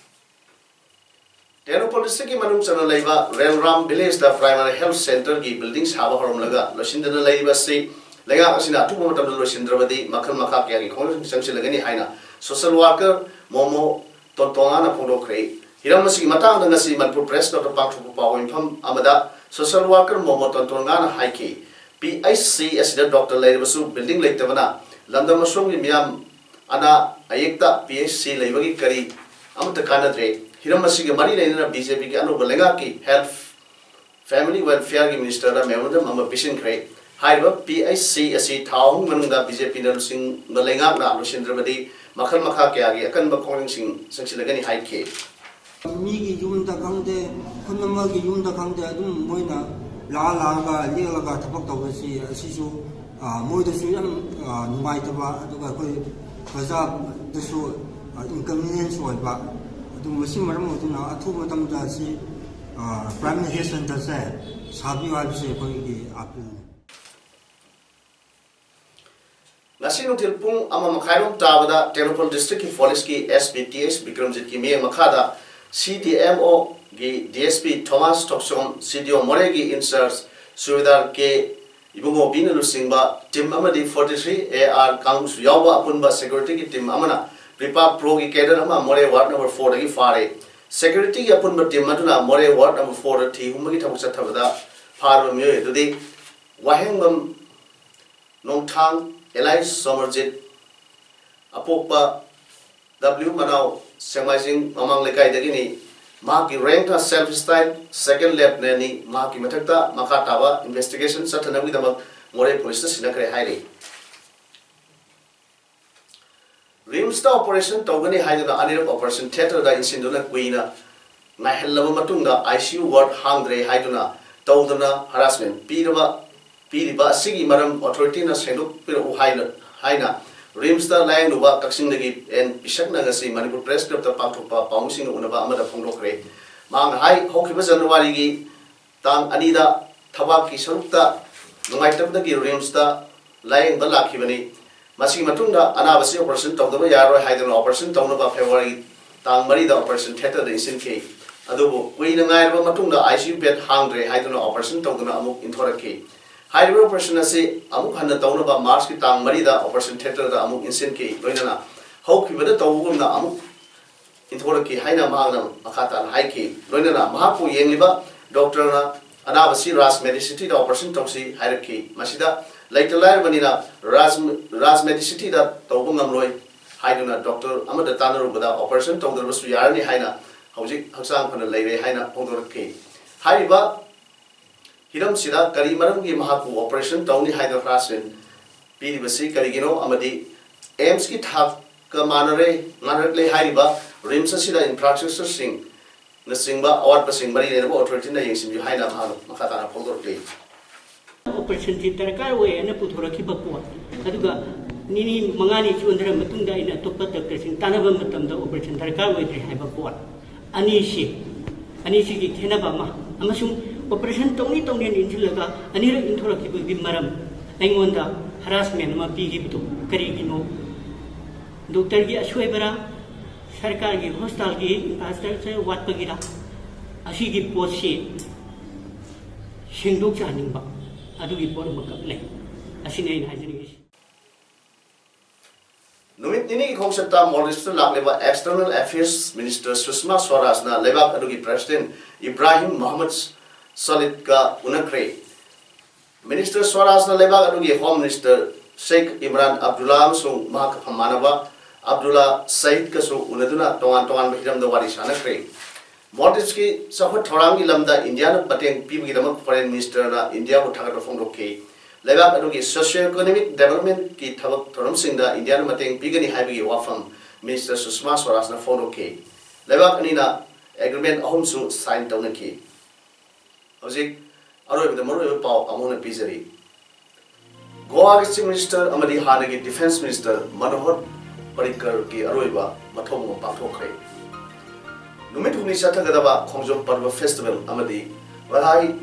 ꯇꯦꯡꯅꯧꯄꯜ districtꯀꯤ ꯃꯅꯨꯡ ꯆꯟꯅ ꯂꯩꯕ ꯔꯦꯜꯔꯥꯝ villageꯇ primary health centreꯒꯤ building ꯁꯥꯕ ꯍꯧꯔꯝꯂꯒ ꯂꯣꯏꯁꯤꯟꯗꯅ ꯂꯩꯔꯤꯕ ꯑꯁꯤ ꯂꯩꯉꯥꯛ ꯑꯁꯤꯅ ꯑꯊꯨꯕ ꯃꯇꯝꯗ ꯂꯣꯏꯁꯤꯟꯗ꯭ꯔꯕꯗꯤ ꯃꯈꯜ ꯃꯈꯥ ꯀꯌꯥꯒꯤ ꯈꯣꯡꯖꯪ ꯆꯪꯁꯤꯜꯂꯒꯅꯤ ꯍꯥꯏꯅ social worker ꯃꯣꯃꯣ ꯇꯣꯟꯇꯣꯉꯥꯅ ꯐꯣꯡꯗꯣꯛꯈ꯭ꯔꯦ꯫ ꯍꯤꯔꯝ ꯑꯁꯤꯒꯤ ꯃꯇꯥꯡꯗ ꯉꯁꯤ ꯃꯅꯤꯄꯨꯔ Press Clubꯇ ꯄꯥꯡꯊꯣꯛꯄ ꯄꯥꯎ ꯃꯤꯐꯝ ꯑꯃꯗ social worker ꯃꯣꯃꯣ ꯇꯣꯟꯇꯣꯉꯥꯅ ꯍꯥꯏꯈꯤ, P H C ꯑꯁꯤꯗ doctor ꯂꯩꯔꯕꯁꯨ building ꯂꯩꯇꯕꯅ ꯂꯝꯗꯝ ꯑꯁꯣꯝꯒꯤ ꯃꯤꯌꯥꯝ ꯑꯅꯥ ꯑꯌꯦꯛꯇ P H C ꯂꯩꯕꯒꯤ ꯀꯔꯤ ꯑꯃꯠꯇ ꯀꯥꯟꯅꯗ꯭ꯔꯦ꯫ ꯍꯤꯔꯝ ꯑꯁꯤꯒ ꯃꯔꯤ ꯂꯩꯅꯅ ꯕꯤ ꯖꯦ ꯄꯤꯒꯤ ꯑꯅꯧꯕ ꯂꯩꯉꯥꯛꯀꯤ ꯍꯦꯜꯊ ꯐꯦꯃꯤꯂꯤ ꯋꯦꯜꯐꯤꯌꯔꯒꯤ ꯃꯤꯅꯤꯁꯇꯔꯗ ꯃꯦꯃꯣꯔꯦꯟꯗꯝ ꯑꯃ ꯄꯤꯁꯤꯟꯈ꯭ꯔꯦ꯫ ꯍꯥꯏꯔꯤꯕ ꯄꯤ ꯑꯩꯆ ꯁꯤ ꯑꯁꯤ ꯊꯥ ꯑꯍꯨꯝ ꯃꯅꯨꯡꯗ ꯕꯤ ꯖꯦ ꯄꯤꯅ ꯂꯨꯆꯤꯡꯕ ꯂꯩꯉꯥꯛꯅ ꯂꯣꯏꯁꯤꯟꯗ꯭ꯔꯕꯗꯤ ꯃꯈꯜ ꯃꯈꯥ ꯀꯌꯥꯒꯤ ꯑꯀꯟꯕ ꯈꯣꯡꯖꯪꯁꯤꯡ ꯆꯪꯁꯤꯜꯂꯒꯅꯤ ꯍꯥꯏꯈꯤ꯫ ꯃꯤꯒꯤ ꯌꯨꯝꯗ ꯈꯪꯗꯦ, ꯈꯨꯟ ꯑꯃꯒꯤ ꯌꯨꯝꯗ ꯈꯪꯗꯦ, ꯑꯗꯨꯝ ꯃꯣꯏꯅ ꯂꯥꯛꯑ ꯂꯥꯛꯑꯒ ꯂꯦꯛꯂꯒ ꯊꯕꯛ ꯇꯧꯕꯁꯤ ꯑꯁꯤꯁꯨ ꯃꯣꯏꯗꯁꯨ ꯌꯥꯝ ꯅꯨꯡꯉꯥꯏꯇꯕ, ꯑꯗꯨꯒ ꯑꯩꯈꯣꯏ ꯄ꯭ꯔꯖꯥꯗꯁꯨ ꯏꯟꯀꯟꯚꯤꯅꯤꯌꯦꯟꯁ ꯑꯣꯏꯕ꯫ ꯑꯗꯨ ꯃꯁꯤ ꯃꯔꯝ ꯑꯣꯏꯗꯨꯅ ꯑꯊꯨꯕ ꯃꯇꯝꯗ ꯑꯁꯤ ꯄ꯭ꯔꯥꯏꯝ ꯍꯦꯜꯊ ꯁꯦꯟꯇꯔꯁꯦ ꯁꯥꯕꯤꯌꯨ ꯍꯥꯏꯕꯁꯦ ꯑꯩꯈꯣꯏꯒꯤ ꯑꯥꯄꯤꯜꯅꯤ꯫ ꯉꯁꯤ ꯅꯨꯡꯊꯤꯜ ꯄꯨꯡ ꯑꯃ ꯃꯈꯥꯏꯔꯣꯝ ꯇꯥꯕꯗ ꯇꯦꯡꯅꯧꯄꯜ ꯗꯤꯁꯇ꯭ꯔꯤꯛꯀꯤ ꯐꯣꯔꯦꯁꯀꯤ ꯑꯦꯁ ꯄꯤ ꯇꯤ ꯑꯦꯁ ꯕꯤꯀ꯭ꯔꯝꯖꯤꯠꯀꯤ ꯃꯤꯠꯌꯦꯡ ꯃꯈꯥꯗ ꯁꯤ ꯗꯤ ꯑꯦꯝ ꯑꯣꯒꯤ ꯗꯤ ꯑꯦꯁ ꯄꯤ ꯊꯣꯃꯥꯁ ꯊꯣꯛꯆꯣꯝ, ꯁꯤ ꯗꯤ ꯑꯣ ꯃꯣꯔꯦꯒꯤ ꯏꯟꯆꯥꯔꯖ ꯁꯨꯕꯦꯗꯥꯔ ꯀꯦ ꯏꯕꯨꯡꯉꯣꯕꯤꯅ ꯂꯨꯆꯤꯡꯕ ꯇꯤꯝ ꯑꯃꯗꯤ ꯐꯣꯔꯇꯤ ꯊ꯭ꯔꯤ ꯑꯦ ꯑꯥꯔ ꯀꯥꯡꯕꯨꯁꯨ ꯌꯥꯎꯕ ꯑꯄꯨꯟꯕ ꯁꯦꯀ꯭ꯌꯨꯔꯤꯇꯤꯒꯤ ꯇꯤꯝ ꯑꯃꯅ ꯔꯤꯄꯥꯛ ꯄ꯭ꯔꯣꯒꯤ ꯀꯦꯗꯔ ꯑꯃ ꯃꯣꯔꯦ ꯋꯥꯔꯗ ꯅꯝꯕꯔ ꯐꯣꯔꯗꯒꯤ ꯐꯥꯔꯦ꯫ ꯁꯦꯀ꯭ꯌꯨꯔꯤꯇꯤꯒꯤ ꯑꯄꯨꯟꯕ ꯇꯤꯝ ꯑꯗꯨꯅ ꯃꯣꯔꯦ ꯋꯥꯔꯗ ꯅꯝꯕꯔ ꯐꯣꯔꯗ ꯊꯤ ꯍꯨꯝꯕꯒꯤ ꯊꯕꯛ ꯆꯠꯊꯕꯗ ꯐꯥꯔꯕ ꯃꯤꯑꯣꯏ ꯑꯗꯨꯗꯤ ꯋꯥꯍꯦꯡꯕꯝ ꯅꯣꯡꯊꯥꯡ, ꯑꯦꯂꯥꯏꯁ ꯁꯣꯃꯔꯖꯤꯠ, ꯑꯄꯣꯛꯄ ꯗꯕ꯭ꯂꯤꯎ ꯃꯅꯥꯎ, ꯁꯦꯛꯃꯥꯏꯖꯤꯡ ꯃꯃꯥꯡ ꯂꯩꯀꯥꯏꯗꯒꯤꯅꯤ꯫ ꯃꯍꯥꯛꯀꯤ ꯔꯦꯡꯛꯅ ꯁꯦꯜꯐ ꯁ꯭ꯇꯥꯏꯜ ꯁꯦꯀꯦꯟ ꯂꯦꯐꯅꯦꯟꯅꯤ꯫ ꯃꯍꯥꯛꯀꯤ ꯃꯊꯛꯇ ꯃꯈꯥ ꯇꯥꯕ ꯏꯟꯚꯦꯁꯇꯤꯒꯦꯁꯟ ꯆꯠꯊꯅꯕꯒꯤꯗꯃꯛ ꯃꯣꯔꯦ ꯄꯨꯂꯤꯁꯇ ꯁꯤꯟꯅꯈ꯭ꯔꯦ ꯍꯥꯏꯔꯤ꯫ ꯔꯤꯝꯁꯇ ꯑꯣꯄꯔꯦꯁꯟ ꯇꯧꯒꯅꯤ ꯍꯥꯏꯗꯨꯅ ꯑꯅꯤꯔꯛ ꯑꯣꯄꯔꯦꯁꯟ ꯊꯤꯌꯦꯇꯔꯗ ꯏꯟꯁꯤꯟꯗꯨꯅ ꯀꯨꯏꯅ ꯉꯥꯏꯍꯜꯂꯕ ꯃꯇꯨꯡꯗ ꯑꯥꯏ ꯁꯤ ꯌꯨ ꯋꯥꯔꯗ ꯍꯥꯡꯗ꯭ꯔꯦ ꯍꯥꯏꯗꯨꯅ ꯇꯧꯗꯨꯅ ꯍꯔꯥꯁꯃꯦꯟ ꯄꯤꯔꯕ ꯄꯤꯔꯤꯕ ꯑꯁꯤꯒꯤ ꯃꯔꯝ ꯑꯣꯊꯣꯔꯤꯇꯤꯅ ꯁꯦꯡꯗꯣꯛꯄꯤꯔꯛꯎ ꯍꯥꯏꯅ ꯍꯥꯏꯅ ꯔꯤꯝꯁꯇ ꯂꯥꯌꯦꯡꯂꯨꯕ ꯀꯛꯆꯤꯡꯗꯒꯤ ꯑꯦꯟ ꯄꯤꯁꯛꯅ ꯉꯁꯤ ꯃꯅꯤꯄꯨꯔ ꯄ꯭ꯔꯦꯁ ꯀ꯭ꯂꯕꯇ ꯄꯥꯡꯊꯣꯛꯄ ꯄꯥꯎꯃꯤꯁꯤꯡꯒ ꯎꯅꯕ ꯑꯃꯗ ꯐꯣꯡꯗꯣꯛꯈ꯭ꯔꯦ꯫ ꯃꯍꯥꯛꯅ ꯍꯥꯏ, ꯍꯧꯈꯤꯕ ꯖꯅꯋꯥꯔꯤꯒꯤ ꯇꯥꯡ ꯑꯅꯤꯗ ꯊꯕꯥꯛꯀꯤ ꯁꯔꯨꯛꯇ ꯅꯨꯡꯉꯥꯏꯇꯕꯗꯒꯤ ꯔꯤꯝꯁꯇ ꯂꯥꯌꯦꯡꯕ ꯂꯥꯛꯈꯤꯕꯅꯤ꯫ ꯃꯁꯤꯒꯤ ꯃꯇꯨꯡꯗ ꯑꯅꯥꯕꯁꯤ ꯑꯣꯄꯔꯦꯁꯟ ꯇꯧꯗꯕ ꯌꯥꯔꯣꯏ ꯍꯥꯏꯗꯨꯅ ꯑꯣꯄꯔꯦꯁꯟ ꯇꯧꯅꯕ ꯐꯦꯕ꯭ꯔꯨꯋꯥꯔꯤ ꯇꯥꯡ ꯃꯔꯤꯗ ꯑꯣꯄꯔꯦꯁꯟ ꯊꯤꯌꯦꯇꯔꯗ ꯏꯟꯁꯤꯟꯈꯤ꯫ ꯑꯗꯨꯕꯨ ꯀꯨꯏꯅ ꯉꯥꯏꯔꯕ ꯃꯇꯨꯡꯗ ꯑꯥꯏ ꯁꯤ ꯌꯨ ꯕꯦꯗ ꯍꯥꯡꯗ꯭ꯔꯦ ꯍꯥꯏꯗꯨꯅ ꯑꯣꯄꯔꯦꯁꯟ ꯇꯧꯗꯨꯅ ꯑꯃꯨꯛ ꯏꯟꯊꯣꯔꯛꯈꯤ꯫ ꯍꯥꯏꯔꯤꯕ ꯑꯣꯄꯔꯦꯁꯟ ꯑꯁꯤ ꯑꯃꯨꯛ ꯍꯟꯅ ꯇꯧꯅꯕ ꯃꯥꯔꯆꯀꯤ ꯇꯥꯡ ꯃꯔꯤꯗ ꯑꯣꯄꯔꯦꯁꯟ ꯊꯤꯌꯦꯇꯔꯗ ꯑꯃꯨꯛ ꯏꯟꯁꯤꯟꯈꯤ꯫ ꯂꯣꯏꯅꯅ ꯍꯧꯈꯤꯕꯗ ꯇꯧꯕꯒꯨꯝꯅ ꯑꯃꯨꯛ ꯏꯟꯊꯣꯔꯛꯈꯤ ꯍꯥꯏꯅ ꯃꯍꯥꯛꯅ ꯃꯈꯥ ꯇꯥꯅ ꯍꯥꯏꯈꯤ꯫ ꯂꯣꯏꯅꯅ ꯃꯍꯥꯛꯄꯨ ꯌꯦꯡꯂꯤꯕ ꯗꯣꯛꯇꯔꯅ ꯑꯅꯥꯕꯁꯤ ꯔꯥꯖ ꯃꯦꯗꯤꯁꯤꯇꯤꯗ ꯑꯣꯄꯔꯦꯁꯟ ꯇꯧꯁꯤ ꯍꯥꯏꯔꯛꯈꯤ꯫ ꯃꯁꯤꯗ ꯂꯩꯇ ꯂꯥꯏꯔꯕꯅꯤꯅ ꯔꯥꯖ ꯔꯥꯖ ꯃꯦꯗꯤꯁꯤꯇꯤꯗ ꯇꯧꯕ ꯉꯝꯂꯣꯏ ꯍꯥꯏꯗꯨꯅ ꯗꯣꯛꯇꯔ ꯑꯃꯗ ꯇꯥꯟꯅꯔꯨꯕꯗ ꯑꯣꯄꯔꯦꯁꯟ ꯇꯧꯗ꯭ꯔꯕꯁꯨ ꯌꯥꯔꯅꯤ ꯍꯥꯏꯅ ꯍꯧꯖꯤꯛ ꯍꯛꯆꯥꯡ ꯐꯅ ꯂꯩꯔꯦ ꯍꯥꯏꯅ ꯐꯣꯡꯗꯣꯔꯛꯈꯤ꯫ ꯍꯥꯏꯔꯤꯕ ꯍꯤꯔꯝꯁꯤꯗ ꯀꯔꯤ ꯃꯔꯝꯒꯤ ꯃꯍꯥꯛꯄꯨ operation ꯇꯧꯅꯤ ꯍꯥꯏꯗꯅ harassment ꯄꯤꯔꯤꯕꯁꯤ ꯀꯔꯤꯒꯤꯅꯣ ꯑꯃꯗꯤ AIIMSꯀꯤ ꯊꯥꯛꯀ ꯃꯥꯟꯅꯔꯦ, ꯃꯥꯟꯅꯔꯛꯂꯦ ꯍꯥꯏꯔꯤꯕ RIMS ꯑꯁꯤꯗ infrastructureꯁꯤꯡ ꯅꯆꯤꯡꯕ ꯑꯋꯥꯠꯄꯁꯤꯡ ꯃꯔꯤ ꯂꯩꯅꯕ authorityꯅ ꯌꯦꯡꯁꯤꯟꯕꯤꯌꯨ ꯍꯥꯏꯅ ꯃꯍꯥꯛꯅ ꯃꯈꯥ ꯇꯥꯅ ꯐꯣꯡꯗꯣꯔꯛꯂꯤ꯫ Operationꯁꯤ ꯗꯔꯀꯥꯔ ꯑꯣꯏ ꯍꯥꯏꯅ ꯄꯨꯊꯣꯔꯛꯈꯤꯕ ꯄꯣꯠ, ꯑꯗꯨꯒ ꯅꯤꯅꯤ ꯃꯉꯥꯅꯤ ꯆꯣꯟꯊꯔ ꯃꯇꯨꯡꯗ ꯑꯩꯅ ꯑꯇꯣꯞꯄ doctorꯁꯤꯡ ꯇꯥꯟꯅꯕ ꯃꯇꯝꯗ operation ꯗꯔꯀꯥꯔ ꯑꯣꯏꯗ꯭ꯔꯦ ꯍꯥꯏꯕ ꯄꯣꯠ ꯑꯅꯤꯁꯤ, ꯑꯅꯤꯁꯤꯒꯤ ꯈꯦꯠꯅꯕ ꯑꯃ, ꯑꯃꯁꯨꯡ operation ꯇꯧꯅꯤ ꯇꯧꯅꯤꯅ ꯏꯟꯁꯤꯜꯂꯒ ꯑꯅꯤꯔꯛ ꯏꯟꯊꯣꯔꯛꯈꯤꯕꯒꯤ ꯃꯔꯝ, ꯑꯩꯉꯣꯟꯗ harassment ꯑꯃ ꯄꯤꯈꯤꯕꯗꯨ ꯀꯔꯤꯒꯤꯅꯣ? Doctorꯒꯤ ꯑꯁꯣꯏꯕꯔꯥ, ꯁꯔꯀꯥꯔꯒꯤ hospitalꯒꯤ infrastructure ꯋꯥꯠꯄꯒꯤꯔꯥ? ꯑꯁꯤꯒꯤ ꯄꯣꯠꯁꯤ ꯁꯦꯡꯗꯣꯛꯆꯍꯟꯅꯤꯡꯕ ꯑꯗꯨꯒꯤ ꯄꯣꯠ ꯑꯃꯈꯛ ꯂꯩ꯫ ꯑꯁꯤꯅꯤ ꯑꯩꯅ ꯍꯥꯏꯖꯅꯤꯡꯉꯤꯁꯤ꯫ ꯅꯨꯃꯤꯠ ꯅꯤꯅꯤꯒꯤ ꯈꯣꯡꯆꯠꯇ Maldivesꯇ ꯂꯥꯛꯂꯤꯕ External Affairs Minister ꯁꯨꯁꯃꯥ ꯁ꯭ꯋꯔꯥꯖꯅ ꯂꯩꯕꯥꯛ ꯑꯗꯨꯒꯤ President ꯏꯕ꯭ꯔꯥꯍꯤꯝ ꯃꯣꯍꯝꯃꯗ ꯁꯣꯂꯤꯗꯀ ꯎꯅꯈ꯭ꯔꯦ꯫ Minister ꯁ꯭ꯋꯔꯥꯖꯅ ꯂꯩꯕꯥꯛ ꯑꯗꯨꯒꯤ Home Minister Sheikh Imran Abdullah ꯑꯃꯁꯨꯡ ꯃꯍꯥꯛꯀ ꯐꯝꯃꯥꯟꯅꯕ ꯑꯕꯗꯨꯜꯂꯥ ꯁꯌꯤꯗꯀꯁꯨ ꯎꯅꯗꯨꯅ ꯇꯣꯉꯥꯟ ꯇꯣꯉꯥꯟꯕ ꯍꯤꯔꯝꯗ ꯋꯥꯔꯤ ꯁꯥꯟꯅꯈ꯭ꯔꯦ꯫ Maldivesꯀꯤ ꯆꯥꯎꯈꯠ ꯊꯧꯔꯥꯡꯒꯤ ꯂꯝꯗ ꯏꯟꯗꯤꯌꯥꯅ ꯃꯇꯦꯡ ꯄꯤꯕꯒꯤꯗꯃꯛ Foreign Ministerꯅ ꯏꯟꯗꯤꯌꯥꯕꯨ ꯊꯥꯒꯠꯄ ꯐꯣꯡꯗꯣꯛꯈꯤ꯫ ꯂꯩꯕꯥꯛ ꯑꯗꯨꯒꯤ socio economic developmentꯀꯤ ꯊꯕꯛ ꯊꯧꯔꯝꯁꯤꯡꯗ ꯏꯟꯗꯤꯌꯥꯅ ꯃꯇꯦꯡ ꯄꯤꯒꯅꯤ ꯍꯥꯏꯕꯒꯤ ꯋꯥꯐꯝ Minister ꯁꯨꯁꯃꯥ ꯁ꯭ꯋꯔꯥꯖꯅ ꯐꯣꯡꯗꯣꯛꯈꯤ꯫ ꯂꯩꯕꯥꯛ ꯑꯅꯤꯅ agreement ꯑꯍꯨꯝꯁꯨ sign ꯇꯧꯅꯈꯤ꯫ ꯍꯧꯖꯤꯛ ꯑꯔꯣꯏꯕꯗ ꯃꯔꯨꯑꯣꯏꯕ ꯄꯥꯎ ꯑꯃꯨꯛ ꯍꯟꯅ ꯄꯤꯖꯔꯤ꯫ ꯒꯣꯋꯥꯒꯤ Chief Minister ꯑꯃꯗꯤ ꯍꯥꯟꯅꯒꯤ Defence Minister ꯃꯅꯣꯍꯔ ꯄꯔꯤꯀꯔꯒꯤ ꯑꯔꯣꯏꯕ ꯃꯊꯧ ꯃꯉꯝ ꯄꯥꯡꯊꯣꯛꯈ꯭ꯔꯦ꯫ ꯅꯨꯃꯤꯠ ꯍꯨꯝꯅꯤ ꯆꯠꯊꯒꯗꯕ ꯈꯣꯡꯖꯣꯝ ꯄꯔꯕ Festival ꯑꯃꯗꯤ Vadai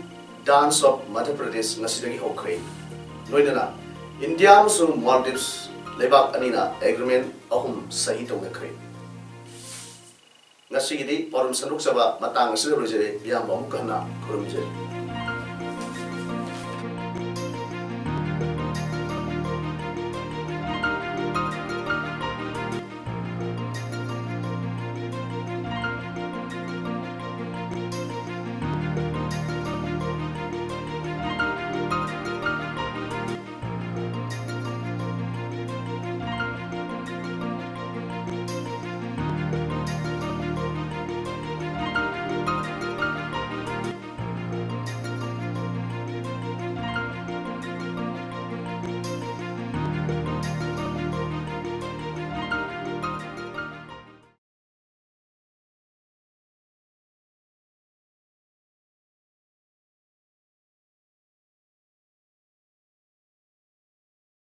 Dance of Madhya Pradesh ꯉꯁꯤꯗꯒꯤ ꯍꯧꯈ꯭ꯔꯦ꯫ ꯂꯣꯏꯅꯅ ꯏꯟꯗꯤꯌꯥ ꯑꯃꯁꯨꯡ Maldives ꯂꯩꯕꯥꯛ ꯑꯅꯤꯅ agreement ꯑꯍꯨꯝ ꯁꯍꯤ ꯇꯧꯅꯈ꯭ꯔꯦ꯫ ꯉꯁꯤꯒꯤꯗꯤ ꯄꯥꯎꯔꯝ ꯁꯟꯗꯣꯛꯆꯕ ꯃꯇꯥꯡ ꯑꯁꯤꯗ ꯂꯣꯏꯖꯔꯦ꯫ ꯏꯌꯥꯝꯕ ꯑꯃꯨꯛ ꯍꯟꯅ ꯈꯨꯔꯨꯝꯖꯔꯤ꯫